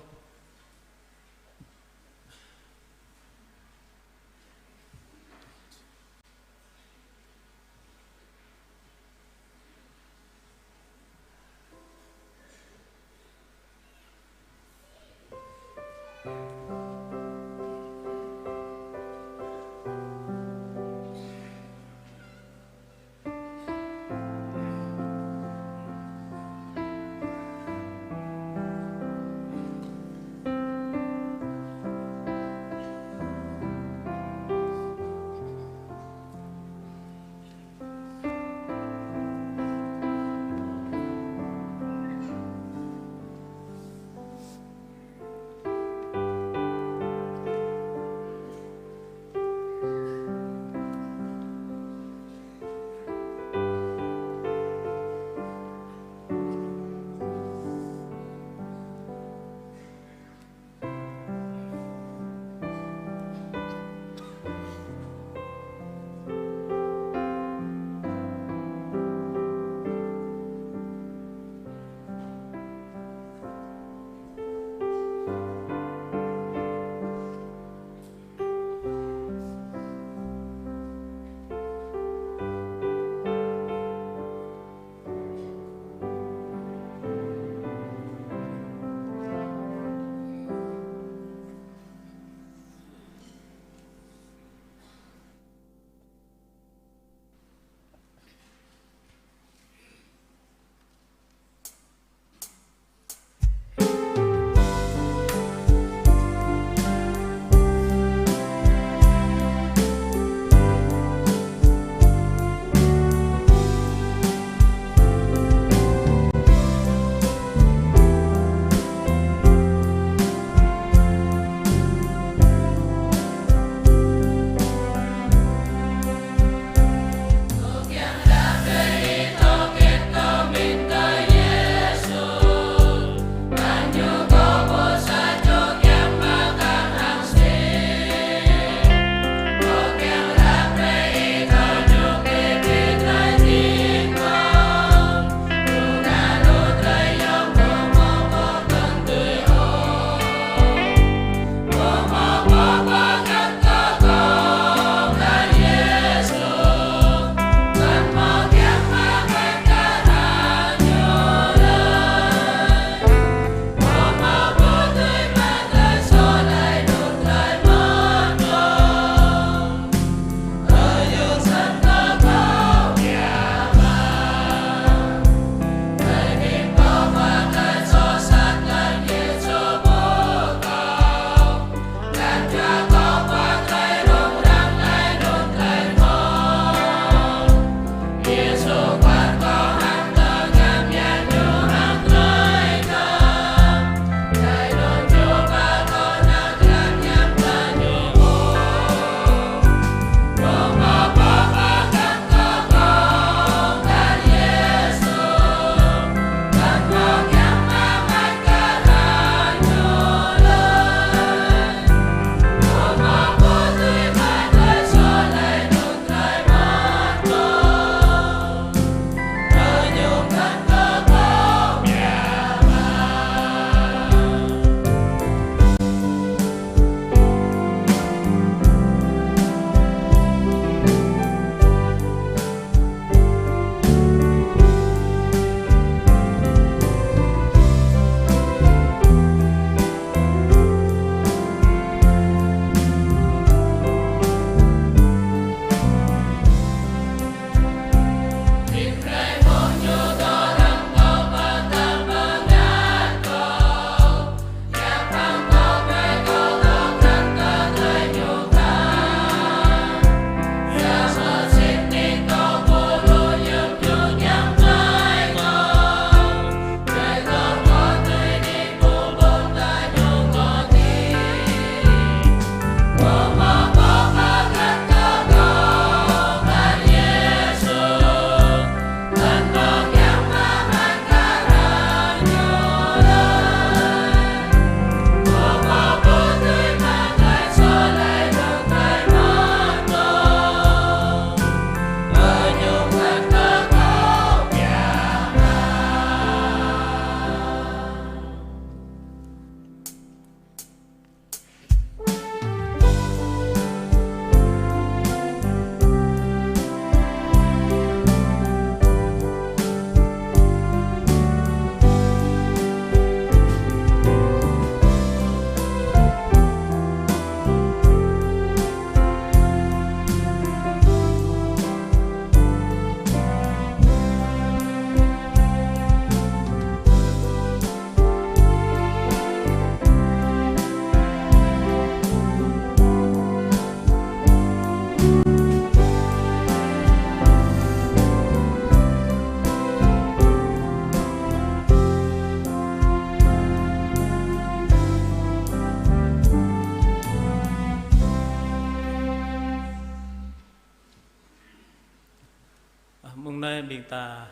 Anai ƀing ta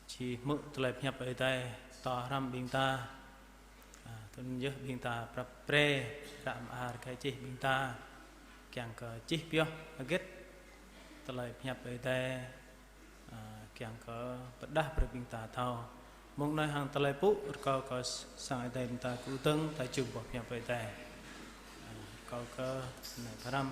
či hmư̆ tơlơi pơhiăp Ơi Adai, tŏ hrăm ƀing ta. A, tui anŭn yơh ƀing ta prăp pre, ră mơar kơ čih ƀing ta, kiăng kơ čih pioh hơget tơlơi pơhiăp Ơi Adai, a, kiăng kơ pơdah brơi ƀing ta thâo. Mơ̆ng anai hăng tơlơi pŭ, rơkâo kơ sang Ơi Adai ƀing ta kơdơ̆ng, ta jum boh pơhiăp Ơi Adai. A, rơkâo kơ anai pơhrăm.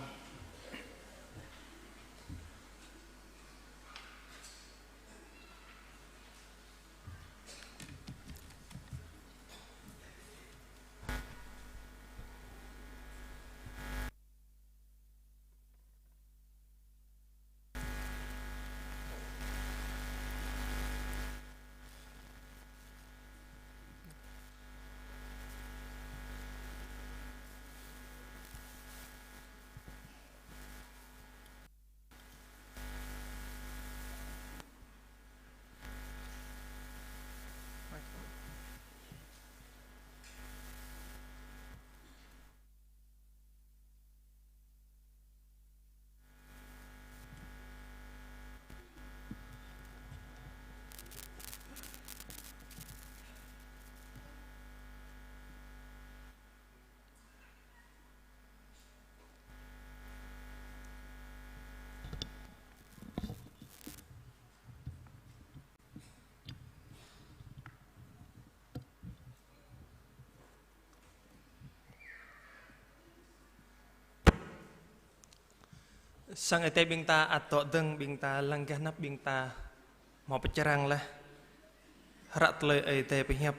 Sang Ơi Adai ƀing ta, ăt dŏ dơ̆ng ƀing ta, lăng gah anăp ƀing ta hmâo pơčrang laih hră tơlơi Ơi Adai pơhiăp,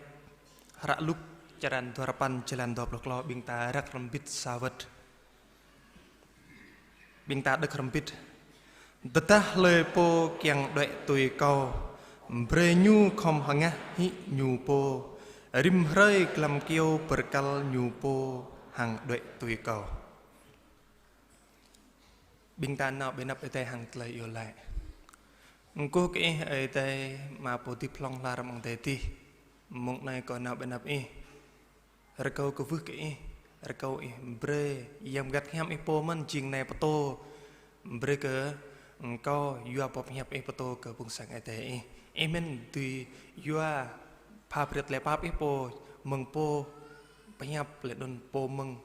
hră Luk črăn dua rơpăn, jơlan dua pluh klâo, ƀing ta răk hrŏm hơbĭt sa wơ̆t. Ƀing ta đŏk hrŏm hơbĭt. Tơdah hlơi pô kiăng đuaĭ tui Kâo, brơi ñu khŏm hơngah hĭ ñu pô, rĭm hrơi glăm kyâo bơrkăl ñu pô hăng đuaĭ tui Kâo. Ƀing ta nao ƀơi anăp Ơi Adai hăng tơlơi iâu laĭ. Kơkuh kơ Ih Ơi Adai, Ama pô hơdip hlŏng lar amăng adai adih. Mơ̆ng anai kâo nao ƀơi anăp Ih. Rơkâo kơ kwưh kơ Ih, rơkâo Ih brơi Yang Bơngăt Hiam Ih pô mơ̆n jing nai pơtô. Brơi kơ kâo yua boh pơhiăp Ih pơtô kơ phung sang Ơi Adai Ih. Ih mơ̆n dưi yua pha brơi tơlơi pap Ih pô mơ̆ng pô pơhiăp laih anŭn pô mơ̆ng.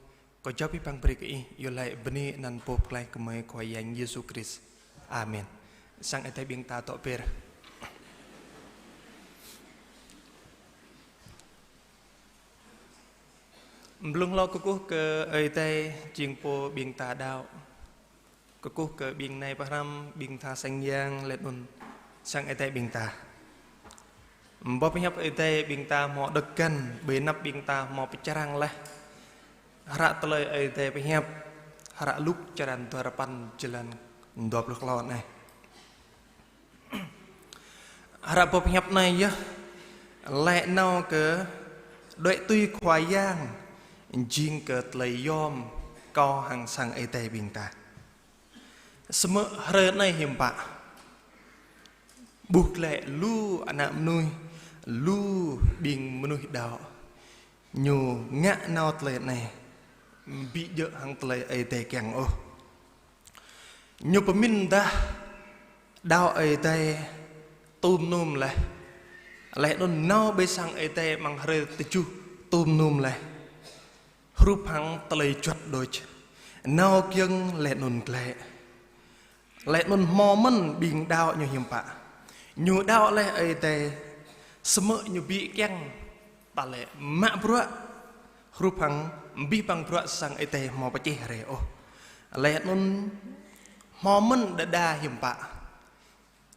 Kâo jao abih bang brơi kơ Ih, iâu laĭ bơni anăn Pô Pơklaih gơmơi Khua Yang Yêsu Krist. Amen. Sang Ơi Adai ƀing ta dŏ be̱r. Blung hlâo kơkuh kơ Ơi Adai jing Pô ƀing ta đaŏ. Kơkuh kơ ƀing nai pơhrăm, ƀing tha sang yang laih anŭn sang Ơi Adai ƀing ta. Boh pơhiăp Ơi Adai ƀing ta hmâo đŏk găn, ƀơi anăp ƀing ta hmâo pơčrang laih hră tơlơi Ơi Adai pơhiăp, hră Luk črăn dua rơpăn, jơlan dua pluh klâo anai. Hră boh pơhiăp anai yơh laĭ nao kơ đuaĭ tui Khua Yang, jing kơ tơlơi yom kâo hăng sang Ơi Adai ƀing ta. Samơ̆ hrơi anai hiư̆m pă. Ƀuh glaĭ lu ană mơnuih, lu ƀing mơnuih đaŏ. Ñu ngă nao tơlơi anai, ƀu djơ̆ hăng tơlơi Ơi Adai kiăng ôh. Ñu pơmĭn dah đaŏ Ơi Adai tŭm nŭm laih. Laih anŭn nao ƀơi sang Ơi Adai amăng hrơi tơjuh tŭm nŭm laih. Hrup hăng tơlơi juăt đôč. Nao kiăng laih anŭn glaĭ. Laih anŭn hmâo mơ̆n ƀing đaŏ ñu hiư̆m pă. Ñu đaŏ laih Ơi Adai, samơ̆ ñu ƀu kiăng tơlơi mă bruă hrup hăng abih bang bruă sang Ơi Adai hmâo pơčeh rai ôh. Laih anŭn hmâo mơ̆n đơđa hiư̆m pă.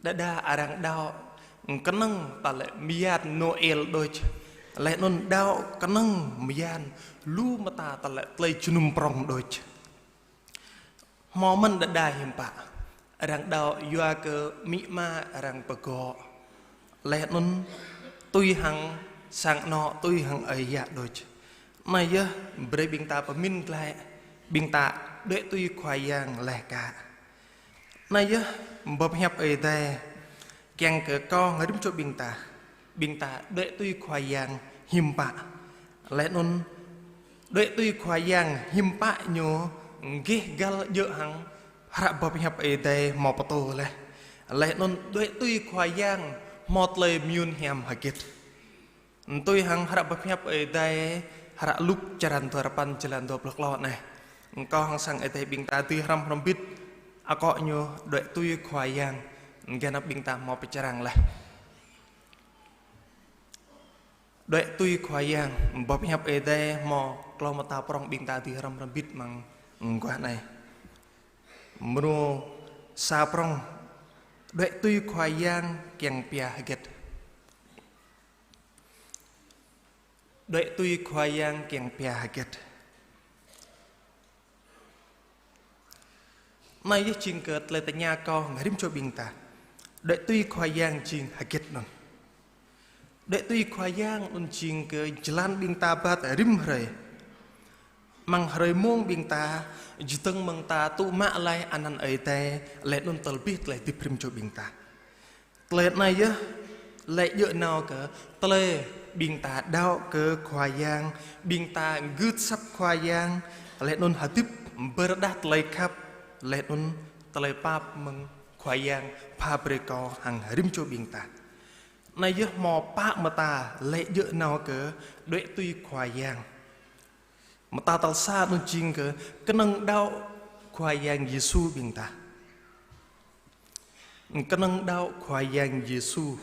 Đơđa arăng đaŏ kơnơ̆ng tơlơi mơyang Noel đôč. Laih anŭn đaŏ kơnơ̆ng mơyang lu mơta tơlơi, tơlơi jơnum prŏng đôč. Hmâo mơ̆n đơđa hiư̆m pă. Arăng đaŏ yua kơ amĭ ama arăng pơgŏ. Laih anŭn tui hăng sang anŏ, tui hăng ơi yă đôč. Anai yơh brơi ƀing ta pơmĭn glaĭ, ƀing ta đuaĭ tui Khua Yang laih ka. Anai yơh boh pơhiăp Ơi Adai kiăng kơ kâo ngă rĭm čô ƀing ta. Ƀing ta đuaĭ tui Khua Yang hiư̆m pă. Laih anŭn đuaĭ tui Khua Yang hiư̆m pă ñu gêh găl djơ̆ hăng hră boh pơhiăp Ơi Adai hmâo pơtô laih. Laih anŭn đuaĭ tui Khua Yang hmâo tơlơi mơyŭn hiam hơget. Tui hăng hră pơhiăp Ơi Adai, hră Luk črăn dua rơpăn, jơlan dua pluh klâo anai. Kâo hăng sang Ơi Adai ƀing ta dưi hrăm hrŏm hơbĭt akŏ ñu đuaĭ tui Khua Yang, gơnam ƀing ta hmâo pơčrang laih. Đuaĭ tui Khua Yang, boh pơhiăp Ơi Adai hmâo klâo mơta prŏng ƀing ta dưi hrăm hrŏm hơbĭt amăng mơguah anai. Mrô sa prŏng, đuaĭ tui Khua Yang kiăng pia hơget. Đuaĭ tui Khua Yang kiăng pia hơget. Anai yơh jing kơ tơlơi tơña kâo hăng rĭm čô ƀing ta. Đuaĭ tui Khua Yang jing hơget anŭn. Đuaĭ tui Khua Yang anŭn jing kơ jơlan ƀing ta bat rĭm hrơi. Amăng hrơi mông ƀing ta, čơdơ̆ng mơ̆ng ta tŭ mă laih anăn Ơi Adai, laih anŭn tơl abih tơlơi hơdip rĭm čô ƀing ta. Tơlơi anai yơh, lĕ djơ̆ nao kơ tơlơi ƀing ta đaŏ kơ Khua Yang, ƀing ta gưt asăp Khua Yang, laih anŭn hơdip pơrơđah tơlơi khăp, laih anŭn tơlơi pap mơ̆ng Khua Yang pha brơi kơ kâo hăng rĭm čô ƀing ta. Anai yơh hmâo pă mơta lĕ djơ̆ nao kơ đuaĭ tui Khua Yang. Mơta tal sa anŭn jing kơ kơnơ̆ng đaŏ Khua Yang Yêsu ƀing ta. Kơnơ̆ng đaŏ Khua Yang Yêsu.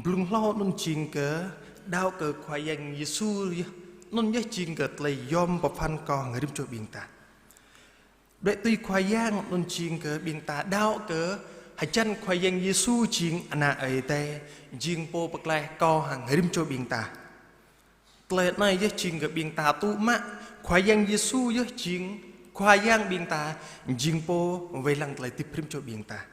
Blung hlâo anŭn jing kơ đaŏ kơ Khua Yang Yêsu yơh. Anŭn yơh jing kơ tơlơi yom pơphan kơ kâo hăng rĭm čô ƀing ta. Đuaĭ tui Khua Yang anŭn jing kơ ƀing ta đaŏ kơ hơjăn Khua Yang Yêsu jing Ană Ơi Adai, jing Pô pơklaih kâo hăng rĭm čô ƀing ta. Tơlơi anai yơh jing kơ ƀing ta tŭ mă Khua Yang Yêsu yơh jing Khua Yang ƀing ta, jing Pô wai lăng tơlơi hơdip rĭm čô ƀing ta.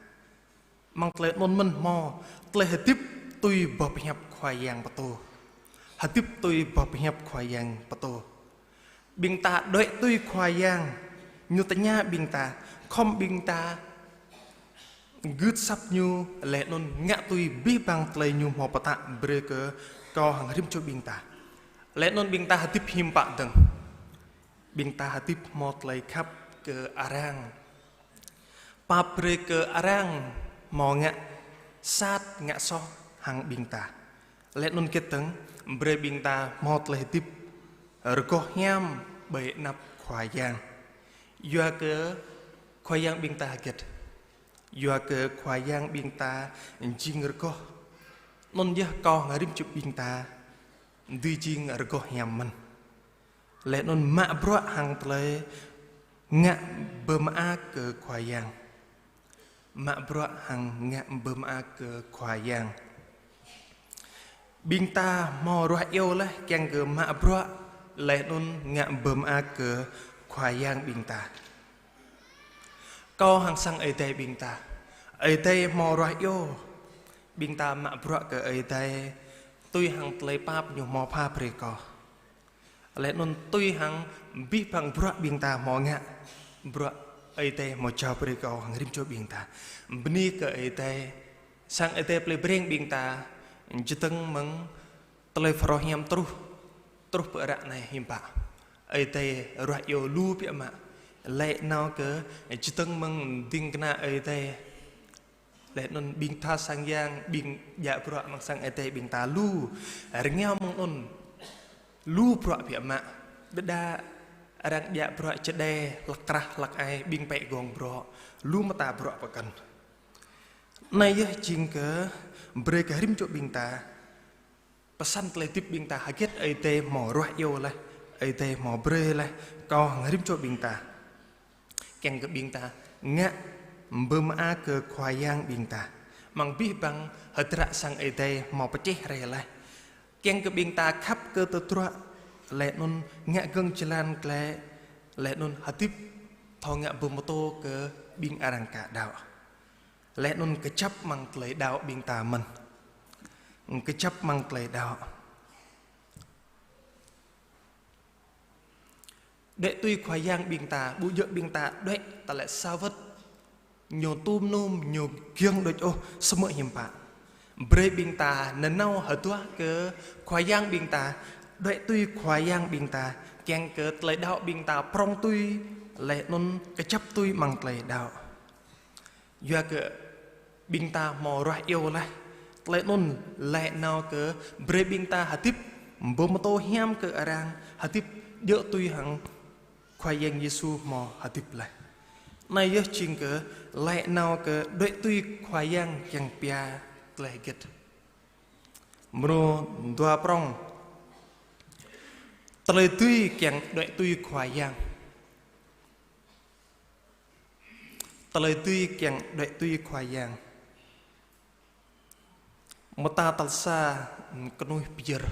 Amăng tơlơi anŭn mơ̆n hmâo tơlơi hơdip tui boh pơhiăp Khua Yang pơtô. Hơdip tui boh pơhiăp Khua Yang pơtô. Ƀing ta đuaĭ tui Khua Yang, ñu tơña ƀing ta, khŏm ƀing ta gưt asăp ñu, laih anŭn ngă tui abih bang tơlơi ñu hmâo pơtă brơi kơ kâo hăng rĭm čô ƀing ta. Laih anŭn ƀing ta hơdip hiư̆m pă dơ̆ng. Ƀing ta hơdip hmâo tơlơi khăp kơ arăng. Pap brơi kơ arăng hmâo ngă sat ngă soh hăng ƀing ta. Laih anŭn hơget dơ̆ng, brơi ƀing ta hmâo tơlơi hơdip rơgoh hiam ƀơi anăp Khua Yang. Yua kơ Khua Yang ƀing ta hơget. Yua kơ Khua Yang ƀing ta jing rơgoh. Anŭn yơh kâo hăng rĭm čô ƀing ta dưi jing rơgoh hiam mơ̆n. Laih anŭn mă bruă hăng tơlơi ngă pơmơak kơ Khua Yang. Mă bruă hăng ngă pơmơak kơ Khua Yang. Ƀing ta hmâo ruah iâu laih kiăng kơ mă bruă laih anŭn ngă pơmơak kơ Khua Yang ƀing ta. Kâo hăng sang Ơi Adai ƀing ta. Ơi Adai hmâo ruah iâu. Ƀing ta mă bruă kơ Ơi Adai tui hăng tơlơi pap ñu hmâo pha brơi kơ kâo. Laih anŭn tui hăng abih bang bruă ƀing ta hmâo ngă, bruă Ơi Adai hmâo jao brơi kơ kâo hăng rĭm čô ƀing ta. Bơni kơ Ơi Adai, sang Ơi Adai plei Breng ƀing ta, čơdơ̆ng mơ̆ng tơlơi phrâo hiam truh, truh pơ ară anai hiư̆m pă. Ơi Adai ruah iâu lu biă mă, lĕ nao kơ čơdơ̆ng mơ̆ng ding kơna Ơi Adai. Laih anŭn ƀing tha sang yang, ƀing djă bruă amăng sang Ơi Adai ƀing ta lu. Rơngiao mơ̆ng anŭn. Lu bruă biă mă. Đơđa arăng djă bruă čơđai, hlăk krah, hlăk ai, ƀing pĕ gong bruă. Lu mơta bruă pơkŏn. Anai yơh jing kơ brơi kơ rĭm čô ƀing ta. Pơsăn tơlơi hơdip ƀing ta hơget Ơi Adai hmâo ruah iâu laih, Ơi Adai hmâo brơi laih, kâo hăng rĭm čô ƀing ta. Kiăng kơ ƀing ta ngă pơmơak kơ Khua Yang ƀing ta. Amăng abih bang hơdră sang Ơi Adai hmâo pơčeh rai laih. Kiăng kơ ƀing ta khăp kơ tơdruă, laih anŭn ngă gơ̆ng jơlan klĕ, laih anŭn hơdip thâo ngă pơmơtô kơ ƀing arăng ka đaŏ. Laih anŭn kơjăp amăng tơlơi đaŏ ƀing ta mơ̆n. Kơjăp amăng tơlơi đaŏ. Đuaĭ tui Khua Yang ƀing ta, ƀu djơ̆ ƀing ta đuaĭ tơlơi sa wơ̆t. Ñu tum num, ñu giŏng đôč ôh, samơ̆ hiư̆m pă. Brơi ƀing ta nanao hơduah kơ Khua Yang ƀing ta, đuaĭ tui Khua Yang ƀing ta, kiăng kơ tơlơi đaŏ ƀing ta prŏng tui, laih anŭn kơjăp tui amăng tơlơi đaŏ. Yua kơ Ƀing ta hmâo ruah iâu laih. Tơlơi anŭn laĭ nao kơ brơi ƀing ta hơdip ƀu mơtô hiam kơ arăng, hơdip djơ̆ tui hăng Khua Yang Yêsu hmâo hơdip laih. Anai yơh jing kơ laĭ nao kơ đuaĭ tui Khua Yang kiăng pia tơlơi hơget. Mrô dua prŏng. Tơlơi dưi kiăng đuaĭ tui Khua Yang. Tơlơi dưi kiăng đuaĭ tui Khua Yang. Mơta tal sa, kơnuih pơyơr.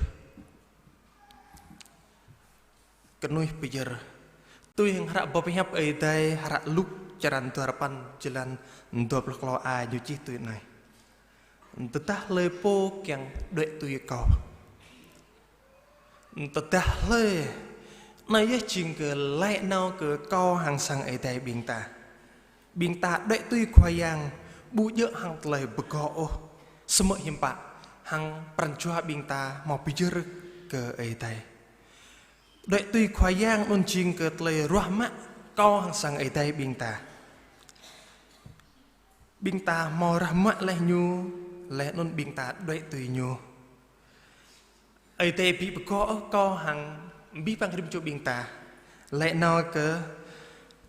Kơnuih pơyơr. Tui hăng hră boh hiăp Ơi Adai, hră Luk črăn dua rơpăn, jơlan dua pluh klâo a ñu čih tui anai: Tơdah hlơi pô kiăng đuaĭ tui Kâo. Tơdah hlơi, anai yơh jing kơ laĭ nao kơ kâo hăng sang Ơi Adai ƀing ta. Ƀing ta đuaĭ tui Khua Yang, ƀu djơ̆ hăng tơlơi pơgŏ ôh, samơ̆ hiư̆m pă, hăng pran jua ƀing ta hmâo pơyơr kơ Ơi Adai. Đuaĭ tui Khua Yang anŭn jing kơ tơlơi ruah mă kâo hăng sang Ơi Adai ƀing ta. Ƀing ta hmâo ruah mă laih Ñu, laih anŭn ƀing ta đuaĭ tui Ñu. Ơi Adai ƀu pơgŏ ôh kâo hăng abih bang rĭm čô ƀing ta. Laĭ nao kơ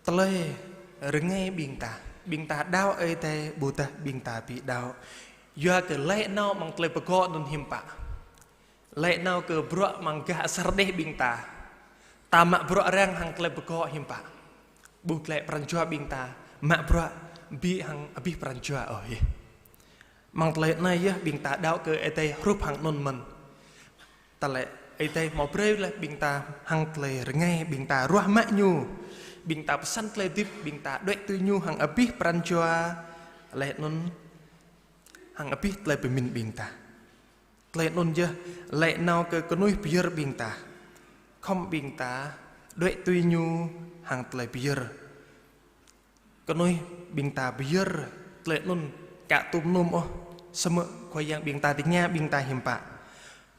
tơlơi rơngai ƀing ta. Ƀing ta đaŏ Ơi Adai ƀôdah ƀing ta ƀu đaŏ. Yua kơ laĭ nao amăng tơlơi pơgŏ anŭn hiư̆m pă. Laĭ nao kơ bruă amăng gah asar đeh ƀing ta. Ta mă bruă arăng hăng tơlơi pơgŏ hiư̆m pă. Ƀu glaĭ pran jua ƀing ta mă bruă ƀu hăng abih pran jua ôh yơh. Amăng tơlơi anai yơh ƀing ta đaŏ kơ Ơi Adai hrup hăng anŭn mơ̆n. Tơlơi Ơi Adai hmâo brơi laih ƀing ta hăng tơlơi rơngai ƀing ta ruah mă Ñu. Ƀing ta pơsăn tơlơi hơdip ƀing ta đuaĭ tui Ñu hăng abih pran jua laih anŭn hăng abih tơlơi pơmĭn ƀing ta. Tơlơi anŭn yơh laĭ nao kơ kơnuih pơyơr ƀing ta. Khŏm ƀing ta đuaĭ tui Ñu hăng tơlơi pơyơr. Kơnuih ƀing ta pơyơr tơlơi anŭn ka tŭm nŭm ôh, samơ̆ Khua Yang ƀing ta tơña ƀing ta hiư̆m pă.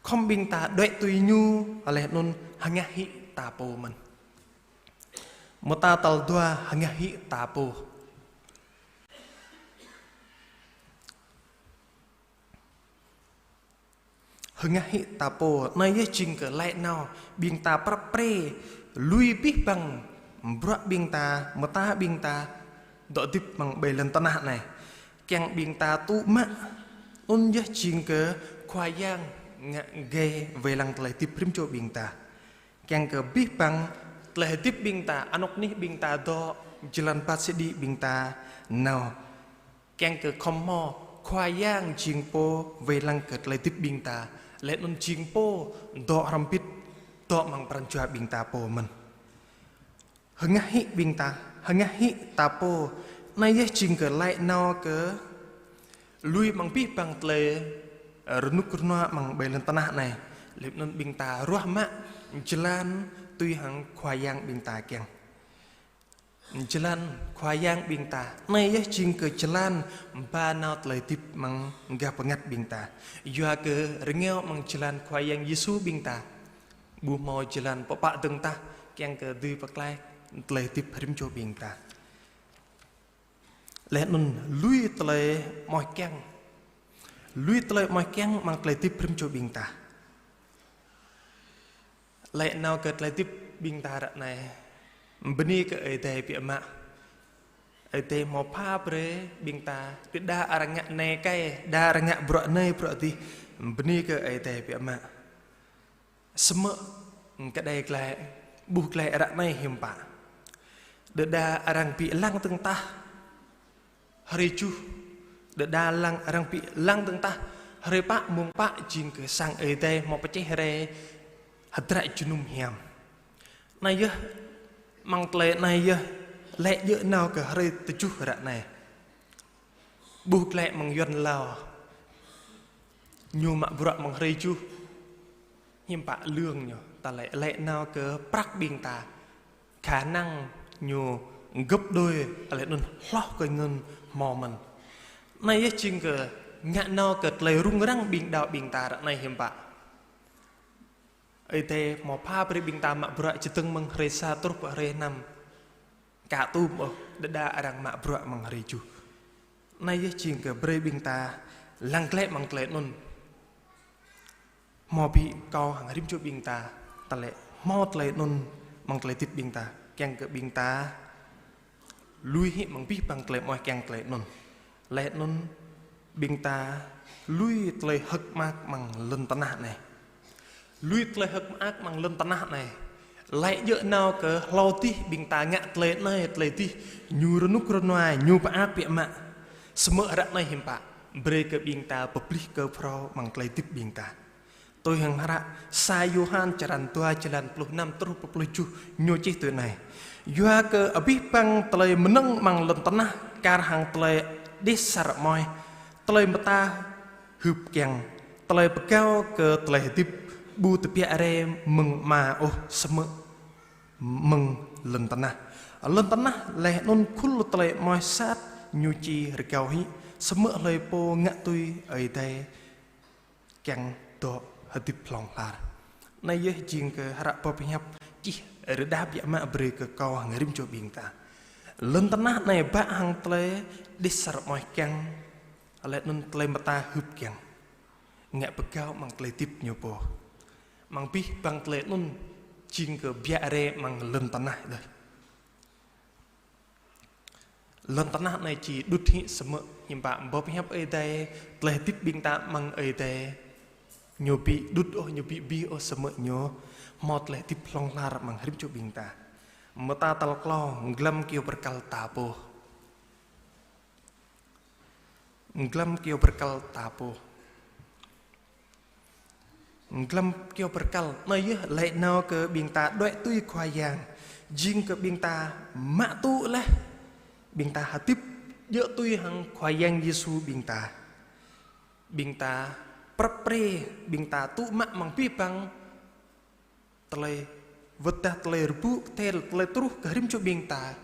Khŏm ƀing ta đuaĭ tui Ñu, laih anŭn hơngah hĭ ta pô mơ̆n. Mơta tal dua hơngah hĭ ta pô. Hơngah hĭ ta pô, anai yơh jing kơ laĭ nao, ƀing ta prăp pre, lui abih bang bruă ƀing ta, mơta ƀing ta, dŏ hơdip amăng ƀơi lŏn tơnah anai. Kiăng ƀing ta tŭ mă, anŭn yơh jing kơ Khua Yang ngă gai wai lăng tơlơi hơdip rĭm čô ƀing ta. Kiăng kơ abih bang tơlơi hơdip ƀing ta, anŏk anih ƀing ta dŏ, jơlan phat sĭ đĭ ƀing ta nao. Kiăng kơ khŏm hmâo Khua Yang jing Pô wai lăng kơ tơlơi hơdip ƀing ta, laih anŭn jing Pô dŏ hrŏm hơbĭt, dŏ amăng pran jua ƀing ta pô mơ̆n. Hơngah hĭ ƀing ta, hơngah hĭ ta pô, anai yơh jing kơ laĭ nao kơ lui amăng abih bang tơlơi rơnŭk rơnua amăng ƀơi lŏn tơnah anai, laih anŭn ƀing ta ruah mă jơlan tui hăng Khua Yang ƀing ta kiăng. Jơlan Khua Yang ƀing ta. Anai yơh jing kơ jơlan ba nao tơlơi hơdip amăng gah bơngăt ƀing ta. Yua kơ rơngiao amăng jơlan Khua Yang Yêsu ƀing ta. Ƀu hmâo jơlan pơpă dơ̆ng tah, kiăng kơ dưi pơklaih tơlơi hơdip rĭm čô ƀing ta. Laih anŭn lui tơlơi mơ̆ kiăng. Lui tơlơi mơ̆ kiăng amăng tơlơi hơdip rĭm čô ƀing ta. Laĭ nao kơ tơlơi hơdip ƀing ta ră anai. Bơni kơ Ơi Adai biă mă. Ơi Adai hmâo pha brơi ƀing ta, đơđa arăng ngă anai kai, đa arăng ngă bruă anai bruă adih. Bơni kơ Ơi Adai biă mă. Samơ̆ kơđai glaĭ, ƀuh glaĭ ră anai hiư̆m pă. Đơđa arăng ƀu lăng dơ̆ng tah hrơi juh, đơđa lăng arăng ƀu lăng dơ̆ng tah hrơi pă mông pă jing kơ sang Ơi Adai hmâo pơčeh rai hơdră jơnum hiam. Anai yơh, amăng tơlơi anai yơh, laĭ djơ̆ nao kơ hrơi tơjuh ră anai. Ƀuh glaĭ amăng Yuăn Lao. Ñu mă bruă amăng hrơi juh. Hiư̆m pă lương ñu, ta laĭ, laĭ nao kơ prăk ƀing ta. Khả năng ñu gấp đôi, laĭ anŭn hloh kơ anŭn hmâo mơ̆n. Anai yơh jing kơ ngă nao kơ tơlơi rŭng răng ƀing đaŏ ƀing ta ră anai hiư̆m pă. Ơi Adai hmâo pha brơi ƀing ta mă bruă čơdơ̆ng mơ̆ng hrơi sa truh pơ hrơi năm. Ka tŭm ôh, đơđa arăng mă bruă amăng hrơi juh. Anai yơh jing kơ brơi ƀing ta lăng glăi amăng tơlơi anŭn. Hmâo ƀing kâo hăng rĭm čô ƀing ta, tơlơi hmâo tơlơi anŭn amăng tơlơi hơdip ƀing ta, kiăng kơ ƀing ta lui hĭ amăng abih bang tơlơi mơnuih kiăng tơlơi anŭn. Laih anŭn ƀing ta lui tơlơi hơ̆k mơak amăng lŏn tơnah anai. Lui tơlơi hơ̆k mơak amăng lŏn tơnah anai. Laih djơ̆ nao kơ hlâo dih ƀing ta ngă tơlơi anai tơlơi dih, ñu rơnŭk rơnua, ñu pơak biă mă. Samơ̆ ră anai hiư̆m pă, brơi kơ ƀing ta pơplih kơ phrâo amăng tơlơi hơdip ƀing ta. Tui hăng hră sa Yôhan črăn dua jơlan pluh năm truh pơ pluh tơjuh ñu čih tui anai: Yua kơ abih bang tơlơi mơnơ̆ng amăng lŏn tơnah kar hăng tơlơi đih asar amoih, tơlơi mơta hưp kiăng, tơlơi pơgao kơ tơlơi hơdip, ƀu tơbiă rai mơ̆ng Ama ôh samơ̆ mơ̆ng lŏn tơnah. Lŏn tơnah laih anŭn khul tơlơi amoih sat ñu či rơgao hĭ, samơ̆ hlơi pô ngă tui Ơi Adai kiăng dŏ hơdip hlŏng lar. Anai yơh jing kơ hră boh pơhiăp čih rơđah biă mă brơi kơ kâo hăng rĭm čô ƀing ta. Lŏn tơnah anai bă hăng tơlơi đih asar amoih kiăng, laih anŭn tơlơi mơta hưp kiăng. Ngă pơgao amăng tơlơi hơdip ñu pô. Amăng abih bang tơlơi anŭn jing kơ biă rai amăng lŏn tơnah đôč. Lŏn tơnah anai či đŭt hĭ samơ̆ hiư̆m pă boh pơhiăp Ơi Adai, tơlơi hơdip ƀing ta amăng Ơi Adai ñu ƀu đŭt ôh, ñu ƀu abih ôh samơ̆ ñu hmâo tơlơi hơdip hlŏng lar amăng rĭm čô ƀing ta. Mơta tal klâo, glăm kyâo bơrkal ta pô. Glăm kyâo bơrkal ta pô. Glăm kyâo bơrkal, anai yơh laih nao kơ ƀing ta đuaĭ tui Khua Yang, jing kơ ƀing ta mă tŭ laih, ƀing ta hơdip djơ̆ tui hăng Khua Yang Yêsu ƀing ta. Ƀing ta prăp pre, ƀing ta tŭ mă amăng abih bang tơlơi, wơ̆t dah tơlơi rơbŭ kơtel, tơlơi truh kơ rĭm čô ƀing ta.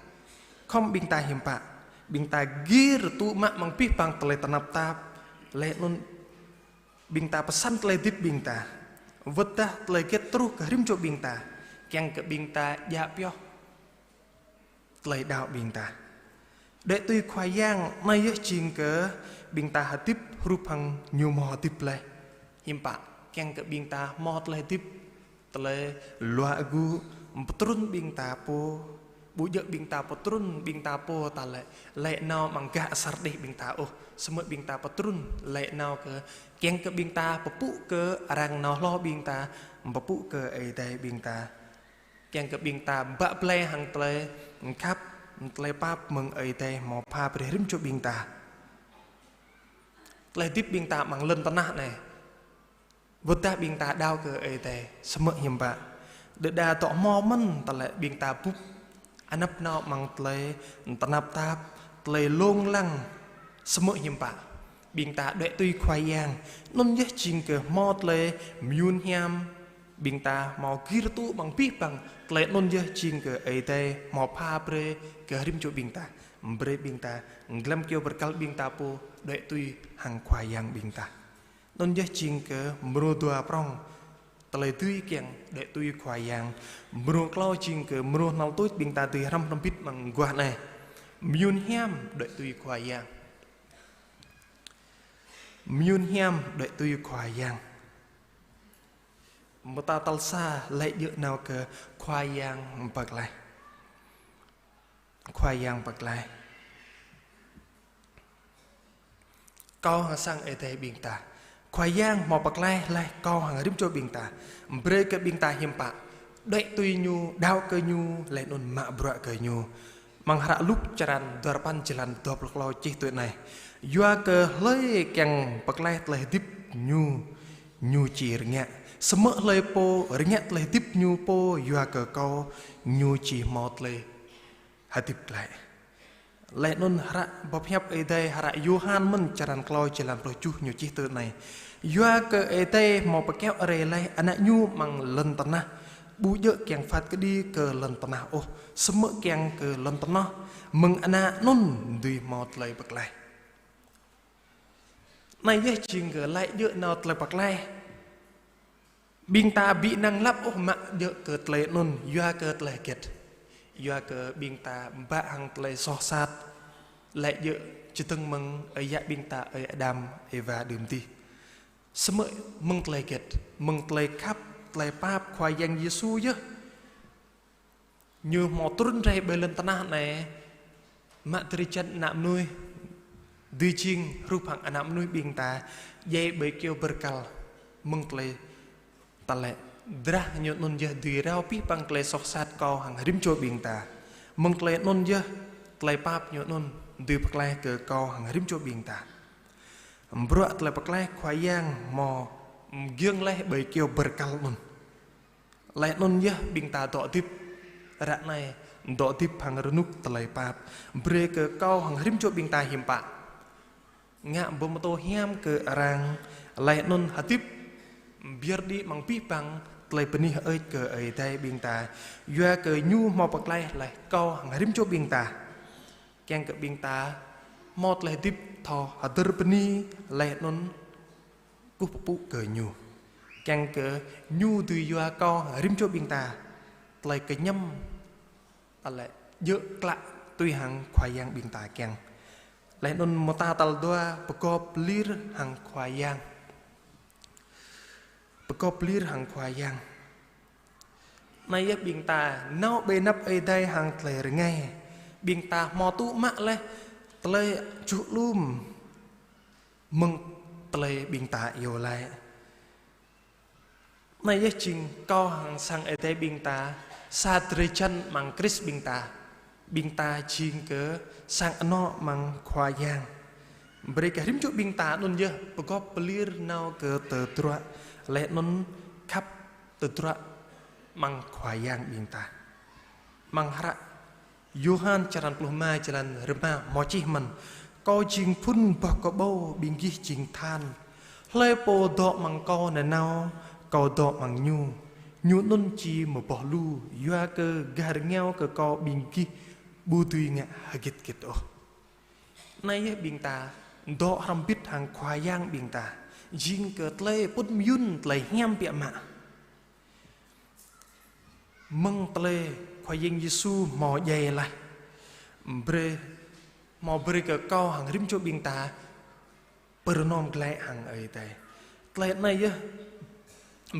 Khŏm ƀing ta hiư̆m pă, ƀing ta gir tŭ mă amăng abih bang tơlơi tơnap tap, laih anŭn ƀing ta pơsăn tơlơi hơdip ƀing ta. Wơ̆t dah tơlơi hơget truh kơ rĭm čô ƀing ta, kiăng kơ ƀing ta djă pioh tơlơi đaŏ ƀing ta. Đuaĭ tui Khua Yang, anai yơh jing kơ ƀing ta hơdip hrup hăng ñu hmâo hơdip laih. Hiư̆m pă, kiăng kơ ƀing ta hmâo tơlơi hơdip, tơlơi luă gŭ, pơtrŭn ƀing ta pô, ƀu djơ̆ ƀing ta pơtrŭn ƀing ta pô ta lĕ, laih nao amăng gah asar đih ƀing ta ôh, samơ̆ ƀing ta pơtrŭn laih nao kơ, kiăng kơ ƀing ta pơpŭ kơ arăng nao hloh ƀing ta, pơpŭ kơ Ơi Adai ƀing ta. Kiăng kơ ƀing ta bă blai hăng tơlơi khăp, tơlơi pap mơ̆ng Ơi Adai hmâo pha brơi rĭm čô ƀing ta. Tơlơi hơdip ƀing ta amăng lŏn tơnah anai. Wơ̆t dah ƀing ta đaŏ kơ Ơi Adai, samơ̆ hiư̆m pă. Đơđa dŏ hmâo mơ̆n tơlơi ƀing ta bưp. Anăp nao amăng tơlơi tơnap tap, tơlơi lông lăng, samơ̆ hiư̆m pă. Ƀing ta đuaĭ tui Khua Yang, anŭn yơh jing kơ hmâo tơlơi mơyŭn hiam, ƀing ta hmâo gir tŭ amăng abih bang, tơlơi anŭn yơh jing kơ Ơi Adai hmâo pha brơi kơ rĭm čô ƀing ta. Brơi ƀing ta, glăm kyâo bơrkal ƀing ta pô, đuaĭ tui hăng Khua Yang ƀing ta. Anŭn yơh jing kơ mrô dua prŏng, tơlơi dưi kiăng đuaĭ tui Khua Yang. Mrô klâo jing kơ mrô hnal tuč ƀing ta dưi hrăm hrŏm hơbĭt amăng guah anai. Mơyŭn hiam đuaĭ tui Khua Yang. Mơyŭn hiam đuaĭ tui Khua Yang. Mơta tal sa laĭ djơ̆ nao kơ Khua Yang pơklaih. Khua Yang pơklaih. Kâo hăng sang Ơi Adai ƀing ta. Khua Yang hmâo pơklaih laih kâo hăng rĭm čô ƀing ta. Brơi kơ ƀing ta hiư̆m pă. Đuaĭ tui ñu, đaŏ kơ ñu, laih anŭn mă bruă kơ ñu. Amăng hră Luk črăn dua rơpăn jơlan dua pluh klâo čih tui anai. Yua kơ hlơi kiăng pơklaih tơlơi hơdip ñu, ñu či rơngiă. Samơ̆ hlơi pô rơngiă tơlơi hơdip ñu pô yua kơ kâo, ñu či hmâo tơlơi hơdip glaĭ. Laih anŭn hră boh pơhiăp Ơi Adai hră Yôhan mơ̆n črăn klâo jơlan pluh tơjuh ñu čih tui anai. Yua kơ Ơi Adai hmâo pơkiaŏ rai laih Ană ñu amăng lŏn tơnah, ƀu djơ̆ kiăng phat kơđi kơ lŏn tơnah ôh, samơ̆ kiăng kơ lŏn tơnah mơ̆ng Ană anŭn dưi hmâo tơlơi pơklaih. Anai yơh jing kơ laĭ djơ̆ nao tơlơi pơklaih. Ƀing ta ƀu năng lăp ôh mă djơ̆ kơ tơlơi anŭn, yua kơ tơlơi hơget. Yua kơ ƀing ta bă hăng tơlơi soh sat. Laĭ djơ̆ čơdơ̆ng mơ̆ng ơi yă ƀing ta, ơi Adam, Êwa đưm dih. Samơ̆ mơ̆ng tơlơi hơget? Mơ̆ng tơlơi khăp, tơlơi pap Khua Yang Yêsu yơh. Ñu hmâo trŭn rai ƀơi lŏn tơnah anai, mă drơi jăn ană mơnuih, dưi jing hrup hăng ană mơnuih ƀing ta, djai ƀơi kơyâo bơrkăl, mơ̆ng tơlơi ta laĭ, drah ñu anŭn yơh dưi rao abih bang tơlơi soh sat kâo hăng rĭm čô ƀing ta. Mơ̆ng tơlơi anŭn yơh, tơlơi pap ñu anŭn dưi pơklaih kơ kâo hăng rĭm čô ƀing ta. Bruă tơlơi pơklaih Khua Yang hmâo giŏng laih ƀơi kơyâo bơrkăl anŭn. Laih anŭn yơh ƀing ta dŏ hơdip ră anai, dŏ hơdip hăng rơnŭk tơlơi pap. Brơi kơ kâo hăng rĭm čô ƀing ta hiư̆m pă. Ngă ƀu mơtô hiam kơ arăng, laih anŭn hơdip pioh đĭ amăng abih bang tơlơi bơni hơơč kơ Ơi Adai ƀing ta. Yua kơ Ñu hmâo pơklaih laih kâo hăng rĭm čô ƀing ta. Kiăng kơ ƀing ta hmâo tơlơi hơdip thâo hơdơr bơni laih anŭn kơkuh pơpŭ kơ Ñu. Kiăng kơ Ñu dưi yua kâo hăng rĭm čô ƀing ta tơlơi kơñăm, tơlơi djơ̆ klă tui hăng Khua Yang ƀing ta kiăng. Laih anŭn mơta tal dua, pơgop lir hăng Khua Yang. Pơgop lir hăng Khua Yang. Anai yơh ƀing ta nao ƀơi anăp Ơi Adai hăng tơlơi rơngai. Ƀing ta hmâo tŭ mă laih tơlơi čuh lum mơ̆ng tơlơi ƀing ta iâu laĭ. Anai yơh jing kâo hăng sang Ơi Adai ƀing ta, sa drơi jăn amăng Krist ƀing ta. Ƀing ta jing kơ sang anŏ amăng Khua Yang. Brơi kơ rĭm čô ƀing ta anŭn yơh pơgop pơlir nao kơ tơdruă, laih anŭn khăp tơdruă amăng Khua Yang ƀing ta. Amăng hră Yôhan črăn pluh rơma jơlan rơma hmâo čih mơ̆n: Kâo jing phŭn, boh kơƀâo, ƀing gih jing than. Hlơi pô dŏ amăng Kâo nanao, Kâo dŏ amăng ñu, ñu anŭn či mơboh lu, yua kơ gah rơngiao kơ Kâo ƀing gih ƀu dưi ngă hơget-get ôh. Anai yơh ƀing ta dŏ hrŏm hơbĭt hăng Khua Yang ƀing ta, jing kơ tơlơi pŭn mơyŭn, tơlơi hiam biă mă. Mơ̆ng tơlơi Khua Yang Yêsu hmâo djai laih, brơi, hmâo brơi kơ kâo hăng rĭm čô ƀing ta pơrơnom glaĭ hăng Ơi Adai. Tơlơi anai yơh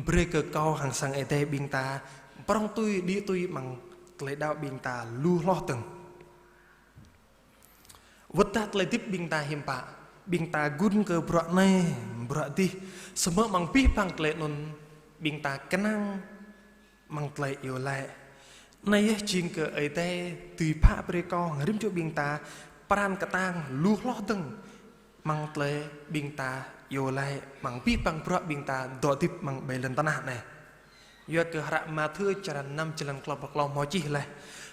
brơi kơ kâo hăng sang Ơi Adai ƀing ta prŏng tui, đĭ tui amăng tơlơi đaŏ ƀing ta lu hloh dơ̆ng. Wơ̆t tơdah tơlơi hơdip ƀing ta hiư̆m pă, ƀing ta gun kơ bruă anai, bruă adih, samơ̆ amăng abih bang tơlơi anŭn ƀing ta kơnang amăng tơlơi iâu laĭ. Anai yơh jing kơ Ơi Adai dưi pha brơi kâo hăng rĭm čô ƀing ta pran kơtang lu hloh dơ̆ng amăng tơlơi ƀing ta iâu laĭ, amăng abih bang bruă ƀing ta dŏ hơdip amăng ƀơi lŏn tơnah anai. Yua kơ hră Mathiơ črăn năm jơlan klâo pluh klâo hmâo čih laih: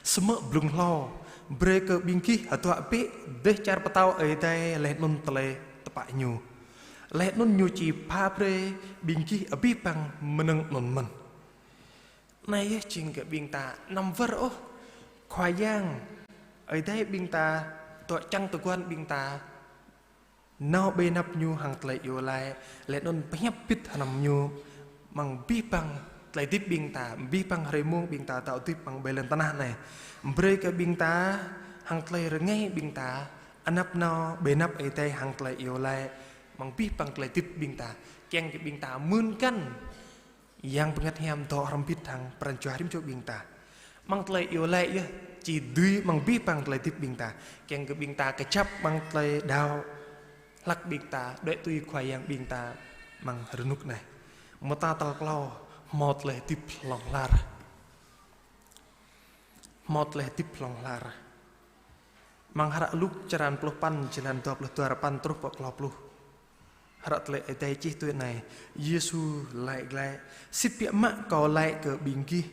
Samơ̆ blung hlâo, brơi kơ ƀing gih hơduă bĕ dêh čar pơtao Ơi Adai laih anŭn tơlơi tơpă Ñu. Laih anŭn Ñu či pha brơi ƀing gih abih bang mơnơ̆ng anŭn mơ̆n. Anai yơh jing kơ ƀing ta anăm wơr ôh Khua Yang Ơi Adai ƀing ta dŏ čang tơguan ƀing ta nao ƀơi anăp Ñu hăng tơlơi iâu laĭ, laih anŭn pơhiăp hơbĭt hơnăm Ñu amăng abih bang tơlơi hơdip ƀing ta, abih bang hrơi mông ƀing ta dŏ hơdip amăng ƀơi lŏn tơnah anai. Brơi kơ ƀing ta hăng tơlơi rơngai ƀing ta anăp nao ƀơi anăp Ơi Adai hăng tơlơi iâu laĭ amăng abih bang tơlơi hơdip ƀing ta. Kiăng kơ ƀing ta mưn kăn Yang Bơngăt Hiam dŏ hrŏm hơbĭt hăng pran jua rĭm čô ƀing ta. Amăng tơlơi iâu laĭ yơh či dưi amăng abih bang tơlơi hơdip ƀing ta. Kiăng kơ ƀing ta kơjăp amăng tơlơi đaŏ, hlăk ƀing ta đuaĭ tui Khua Yang ƀing ta amăng rơnŭk anai. Mơta tal klâo, hmâo tơlơi hơdip hlŏng lar. Hmâo tơlơi hơdip hlŏng lar. Amăng hră Luk črăn pluh păn, jơlan dua pluh dua rơpăn truh pơ klâo pluh. Hră tơlơi Ơi Adai čih tui anai: Yêsu laĭ glaĭ: Sĭt biă mă Kâo laĭ kơ ƀing gih,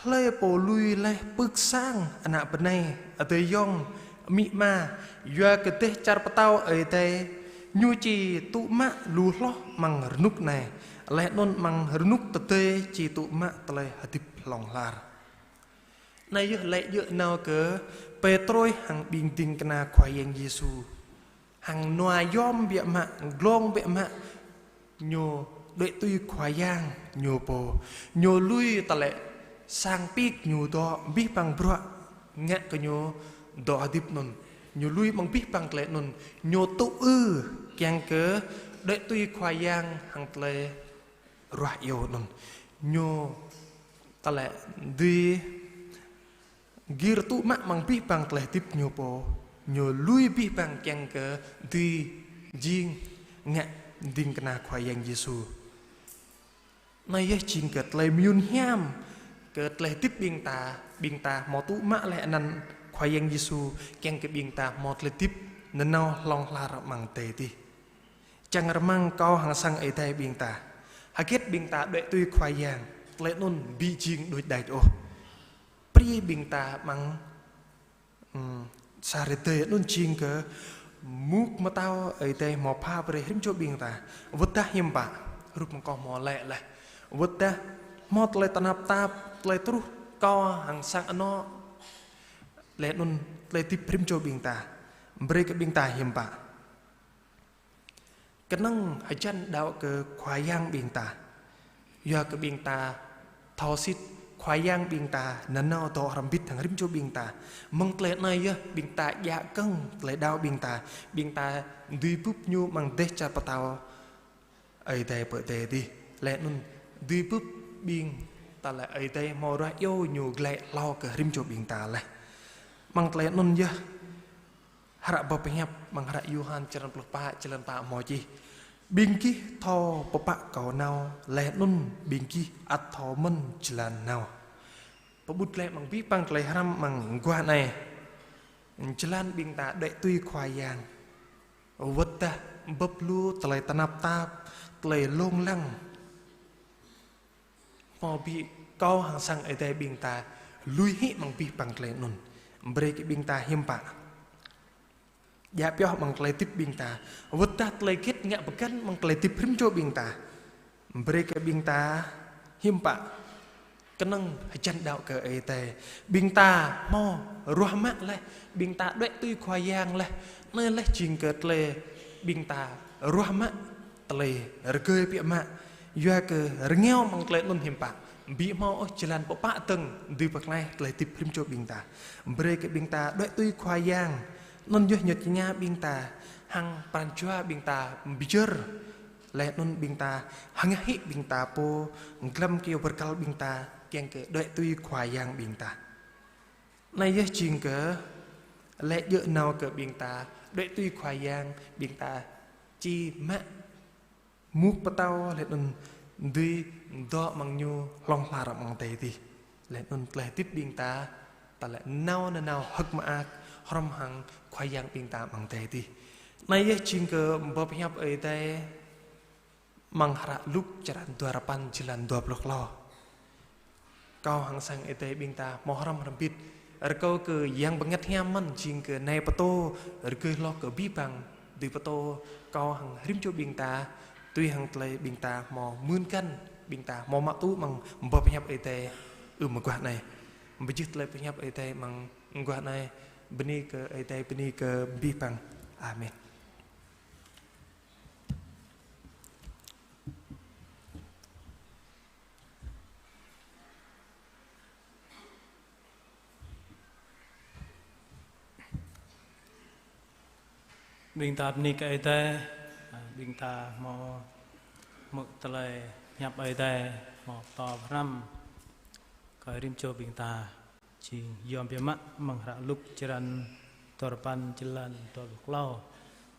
hlơi pô lui laih pưk sang, ană bơnai, adơi ayŏng, amĭ ama, yua kơ dêh čar pơtao Ơi Adai, ñu či tŭ mă lu hloh amăng rơnŭk anai, laih anŭn amăng rơnŭk tơdơi či tŭ mă tơlơi hơdip hlŏng lar. Anai yơh laĭ djơ̆ nao kơ Pêtrôs hăng ƀing ding kơna Khua Yang Yêsu. Hăng nua yom biă mă, glông biă mă, ñu đuaĭ tui Khua Yang ñu pô. Ñu lui tơlơi sang pik ñu dŏ, abih bang bruă ngă kơ ñu dŏ hơdip anŭn. Ñu lui amăng abih bang tơlơi anŭn, ñu tŭ ư kiăng kơ đuaĭ tui Khua Yang hăng tơlơi ruah iâu anŭn. Ñu tơlơi dưi gir tŭ mă amăng abih bang tơlơi hơdip ñu pô, ñu lui abih bang kiăng kơ dưi jing ngă ding kơna Khua Yang Yêsu. Anai yơh jing kơ tơlơi mơyŭn hiam kơ tơlơi hơdip ƀing ta, ƀing ta hmâo tŭ mă laih anăn Khua Yang Yêsu, kiăng kơ ƀing ta hmâo tơlơi hơdip nanao hlŏng lar amăng adai adih. Čang rơmang kâo hăng sang Ơi Adai ƀing ta, hơget ƀing ta đuaĭ tui Khua Yang, tơlơi anŭn ƀu jing đôč đač ôh. Brơi ƀing ta amăng, ừm, sa hrơi adai anŭn jing kơ mŭk mơtao Ơi Adai hmâo pha brơi rĭm čô ƀing ta. Wơ̆t dah hiư̆m pă, hrup mơ̆ng kâo hmâo laĭ laih, wơ̆t dah hmâo tơlơi tơnap tap, tơlơi truh kâo hăng sang anŏ, laih anŭn tơlơi hơdip rĭm čô ƀing ta, brơi kơ ƀing ta hiư̆m pă. Kơnơ̆ng hơjăn đaŏ kơ Khua Yang ƀing ta. Yua kơ ƀing ta thâo sĭt Khua Yang ƀing ta nanao dŏ hrŏm hơbĭt hăng rĭm čô ƀing ta. Mơ̆ng tơlơi anai yơh ƀing ta djă kơ̆ng tơlơi đaŏ ƀing ta. Ƀing ta dưi bưp ñu amăng dêh čar pơtao Ơi Adai pơ adai adih. Laih anŭn dưi bưp ƀing ta laĭ Ơi Adai hmâo ruah iâu ñu glaĭ hlâo kơ rĭm čô ƀing ta laih. Amăng tơlơi anŭn yơh hră boh pơhiăp amăng hră Yôhan črăn pluh pă, črăn pă hmâo čih: Ƀing gih thâo pơpă kâo nao, laih anŭn ƀing gih ăt thâo mơ̆n jơlan nao. Pơƀut glaĭ amăng abih bang tơlơi hrăm amăng mơguah anai. Jơlan ƀing ta đuaĭ tui Khua Yang. Wơ̆t dah bưp lu tơlơi tơnap tap, tơlơi lông lăng. Hmâo ƀing kâo hăng sang Ơi Adai ƀing ta lui hĭ amăng abih bang tơlơi anŭn. Brơi kơ ƀing ta hiư̆m pă. Djă pioh amăng tơlơi hơdip ƀing ta. Wơ̆t dah tơlơi hơget ngă pơgăn amăng tơlơi hơdip rĭm čô ƀing ta. Brơi kơ ƀing ta hiư̆m pă. Kơnơ̆ng hơjăn đaŏ kơ Ơi Adai. Ƀing ta hmâo ruah mă laih. Ƀing ta đuaĭ tui Khua Yang laih. Anai laih jing kơ tơlơi ƀing ta ruah mă tơlơi rơgơi biă mă. Yua kơ rơngiao amăng tơlơi anŭn hiư̆m pă. Ƀu hmâo ôh jơlan pơpă dơ̆ng dưi pơklaih tơlơi hơdip rĭm čô ƀing ta. Brơi kơ ƀing ta đuaĭ tui Khua Yang. Anŭn yơh ñu tơña ƀing ta. Hăng pran jua ƀing ta pơyơr. Laih anŭn ƀing ta hơngah hĭ ƀing ta pô glăm kơyâo bơrkal ƀing ta kiăng kơ đuaĭ tui Khua Yang ƀing ta. Anai yơh jing kơ laĭ djơ̆ nao kơ ƀing ta đuaĭ tui Khua Yang ƀing ta či mă mŭk pơtao laih anŭn dưi dŏ amăng ñu hlŏng lar amăng adai adih. Laih anŭn tơlơi hơdip ƀing ta, ta laĭ nao nanao hơ̆k mơak hrŏm hăng Khua Yang ƀing ta amăng adai adih. Anai yơh jing kơ boh pơhiăp Ơi Adai amăng hră Luk črăn dua rơpăn jơlan dua pluh klâo. Kâo hăng sang Ơi Adai ƀing ta hmâo hrăm hrŏm hơbĭt. Rơkâo kơ Yang Bơngăt Hiam mơ̆n jing kơ nai pơtô rơgơi hloh kơ abih bang dưi pơtô kâo hăng rĭm čô ƀing ta tui hăng tơlơi ƀing ta hmâo mưn kăn ƀing ta hmâo mă tŭ amăng boh pơhiăp Ơi Adai ưm mơguah anai. Pơjih tơlơi pơhiăp Ơi Adai amăng mơguah anai. Bơni kơ Ơi Adai, bơni kơ abih bang. Amen. Ƀing ta bơni kơ Ơi Adai, ƀing ta hmâo hmư̆ tơlơi hiăp Ơi Adai, hmâo pơtô pơhrăm kơ rĭm čô ƀing ta. Jing yom biă mă amăng hră Luk črăn dua rơpăn jơlan dua pluh klâo.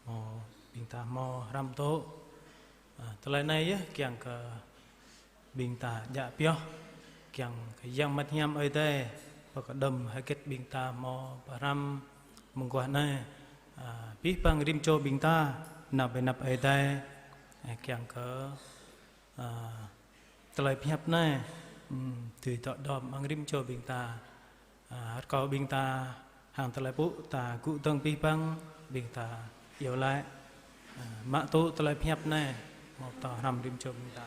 Hmâo ƀing ta hmâo hrăm tŏ. Ă, tơlơi anai yơh kiăng kơ ƀing ta djă pioh, kiăng kơ Yang Bơngăt Hiam Ơi Adai pơkơđŏm hơget ƀing ta hmâo pơhrăm mơguah anai. Ă, abih bang rĭm čô ƀing ta nao pơ anăp Ơi Adai, ă, kiăng kơ, ă, tơlơi pơhiăp anai, ưm, dưi dŏ đom amăng rĭm čô ƀing ta. Ă, rơkâo ƀing ta hăng tơlơi pŭ ta gŭ dơ̆ng abih bang ƀing ta iâu laĭ. Ă, mă tŭ tơlơi pơhiăp anai, hmâo pơtô hrăm rĭm čô ƀing ta.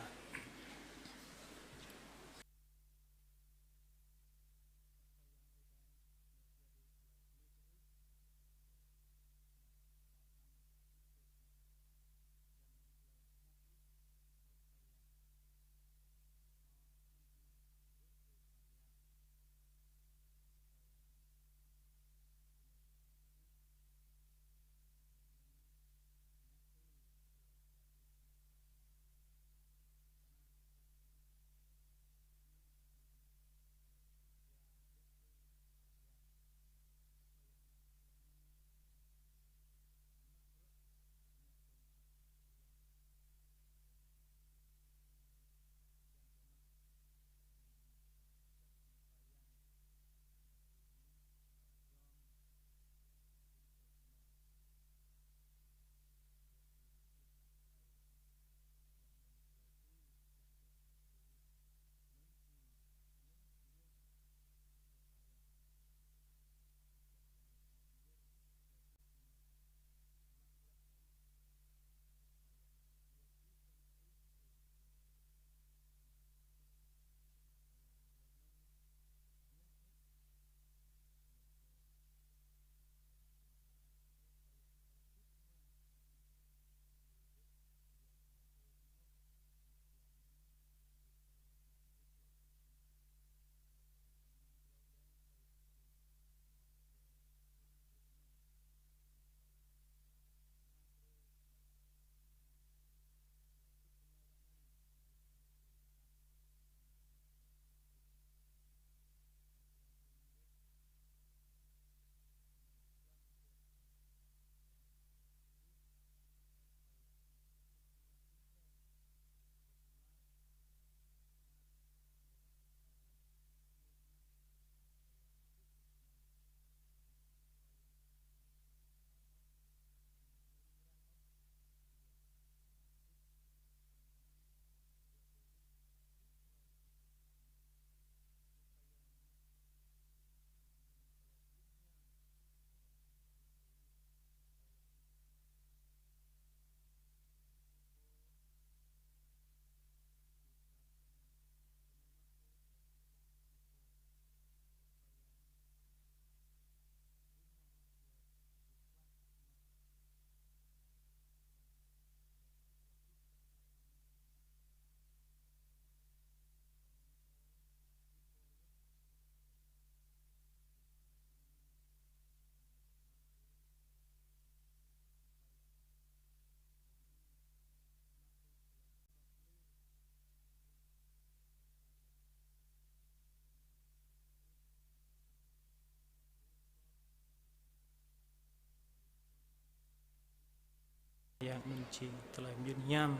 Yang anŭn jing tơlơi mơyŭn hiam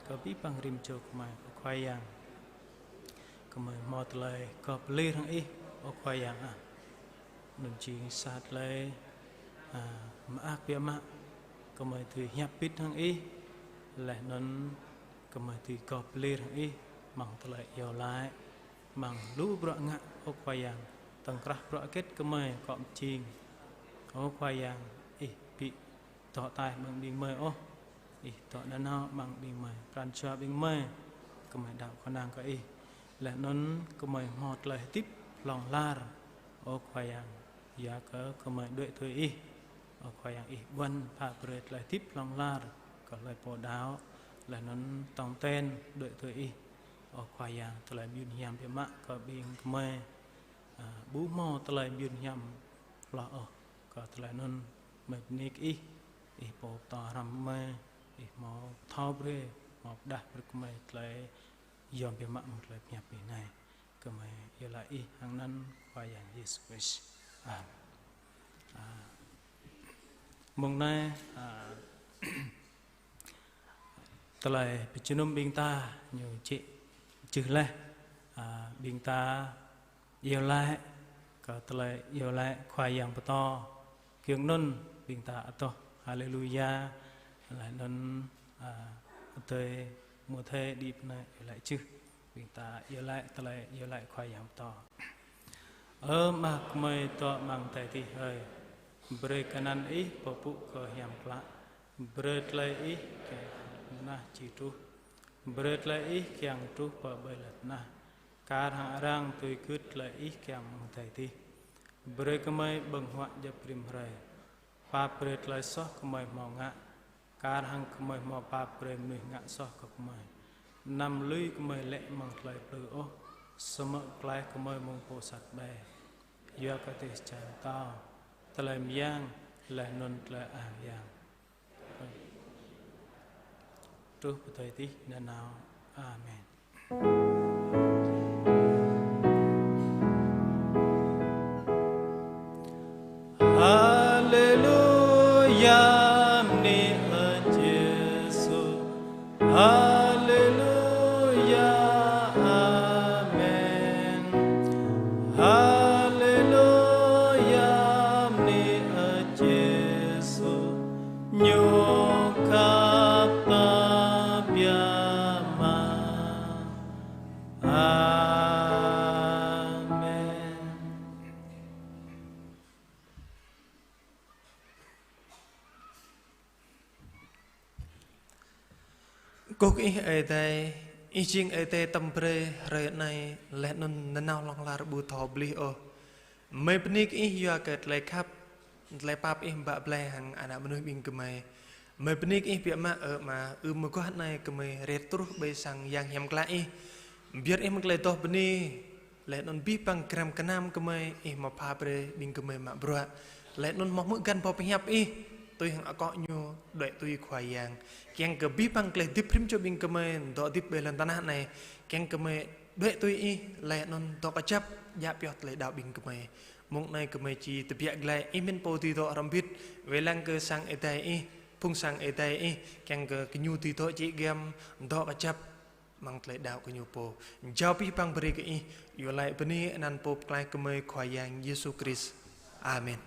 kơ abih bang rĭm čô gơmơi, ơ Khua Yang. Gơmơi hmâo tơlơi gŏp lir hăng Ih, ơ Khua Yang ah. Anŭn jing sa tơlơi, a, mơak biă mă. Gơmơi dưi hiăp bit hăng Ih, laih anŭn gơmơi dưi gŏp lir hăng Ih, amăng tơlơi iâu laĭ, amăng lu bruă ngă, ơ Khua Yang, tŏng krah bruă hơget gơmơi akŏ pơjing. Ơ Khua Yang, Ih ƀu dŏ ataih amăng ƀing gơmơi ôh. Ih dŏ nanao amăng ƀing gơmơi, pran jua ƀing gơmơi, gơmơi đaŏ kơnang kơ Ih. Laih anŭn gơmơi hmâo tơlơi hơdip hlŏng lar, ơ Khua Yang, yua kơ gơmơi đuaĭ tui Ih. Ơ Khua Yang, Ih ƀuăn pha brơi tơlơi hơdip hlŏng lar kơ hlơi pô đaŏ, laih anŭn tong ten đuaĭ tui Ih. Ơ Khua Yang, tơlơi mơyŭn hiam biă mă kơ ƀing gơmơi, a, ƀu hmâo tơlơi mơyŭn hiam hloh ôh. Kơ tơlơi anŭn gơmơi bơni kơ Ih, Ih pô pơtô hrŏm gơmơi, Ih hmâo thâo brơi, hmâo pơdah brơi kơ gơmơi tơlơi yôm biă mă mơ̆ng tơlơi pơhiăp Ih anai. Gơmơi iâu laĭ Ih hăng anăn Khua Yang Yêsu Krist. Amen. A, mông anai, a, tơlơi pơjơnum ƀing ta ñu čih čih laih, a, ƀing ta iâu laĭ kơ tơlơi iâu laĭ Khua Yang pơtô. Giŏng anŭn ƀing ta adoh Haleluya, laih anŭn, a, adơi Mơthê đĭ pơ anai iâu laĭ čih. Ƀing ta iâu laĭ tơlơi iâu laĭ Khua Yang pơtô. Ơ Ama gơmơi dŏ amăng adai adih hơi, brơi kơ anăn Ih pơpŭ kơ hiam klă. Brơi tơlơi Ih kiăng pơ tơnah či truh. Brơi tơlơi Ih kiăng truh pơ ƀơi lŏn tơnah, kar hăng arăng tui gưt tơlơi Ih kiăng amăng adai adih. Brơi kơ gơmơi ƀơ̆ng huă djŏp rĭm hrơi. Pap brơi tơlơi soh gơmơi hmâo ngă, kar hăng gơmơi hmâo pap brơi mơnuih ngă soh kơ gơmơi. Anăm lui gơmơi lê̆ amăng tơlơi plư ôh, samơ̆ pơklaih gơmơi mơ̆ng pô sat ƀai. Yua kơ dêh čar pơtao, tơlơi mơyang, laih anŭn tơlơi ang yang truh pơ adai adih nanao. Amen. Haleluya, bơni Ơi Yêsu. Haleluya, amen. Haleluya, bơni Ơi Yêsu, ñu khăp ta biă mă. Amen. Kơkuh kơ Ih Ơi Adai, Ih jing Ơi Adai tơm brơi hrơi anai, laih anŭn nanao hlŏng lar ƀu thâo bơlih ôh. Gơmơi bơni kơ Ih yua kơ tơlơi khăp, tơlơi pap Ih bă blai hăng ană mơnuih ƀing gơmơi. Gơmơi bơni kơ Ih biă mă, ơ Ama, ư mơguah anai gơmơi rai truh ƀơi sang Yang hiam klă Ih. Pơyơr Ih mơ̆ng tơlơi adoh bơni, laih anŭn abih bang gram gơnam gơmơi, Ih hmâo pha brơi ƀing gơmơi mă bruă. Laih anŭn hmâo hmư̆ găn boh pơhiăp Ih, tui hăng akŏ ñu đuaĭ tui Khua Yang. Kiăng kơ abih bang tơlơi hơdip rĭm čô ƀing gơmơi, dŏ hơdip ƀơi lŏn tơnah anai, kiăng kơ gơmơi đuaĭ tui Ih, laih anŭn dŏ kơjăp, djă pioh tơlơi đaŏ ƀing gơmơi. Mông anai gơmơi či tơbiă glaĭ, Ih mĭn pô dưi dŏ hrŏm hơbĭt, wai lăng kơ sang Ơi Adai Ih, phung sang Ơi Adai Ih, kiăng kơ gơñu dưi dŏ či giăm, dŏ kơjăp, amăng tơlơi đaŏ gơñu pô. Jao abih bang brơi kơ Ih, iâu laĭ bơni anăn Pô Pơklaih gơmơi Khua Yang Yêsu Krist. Amen.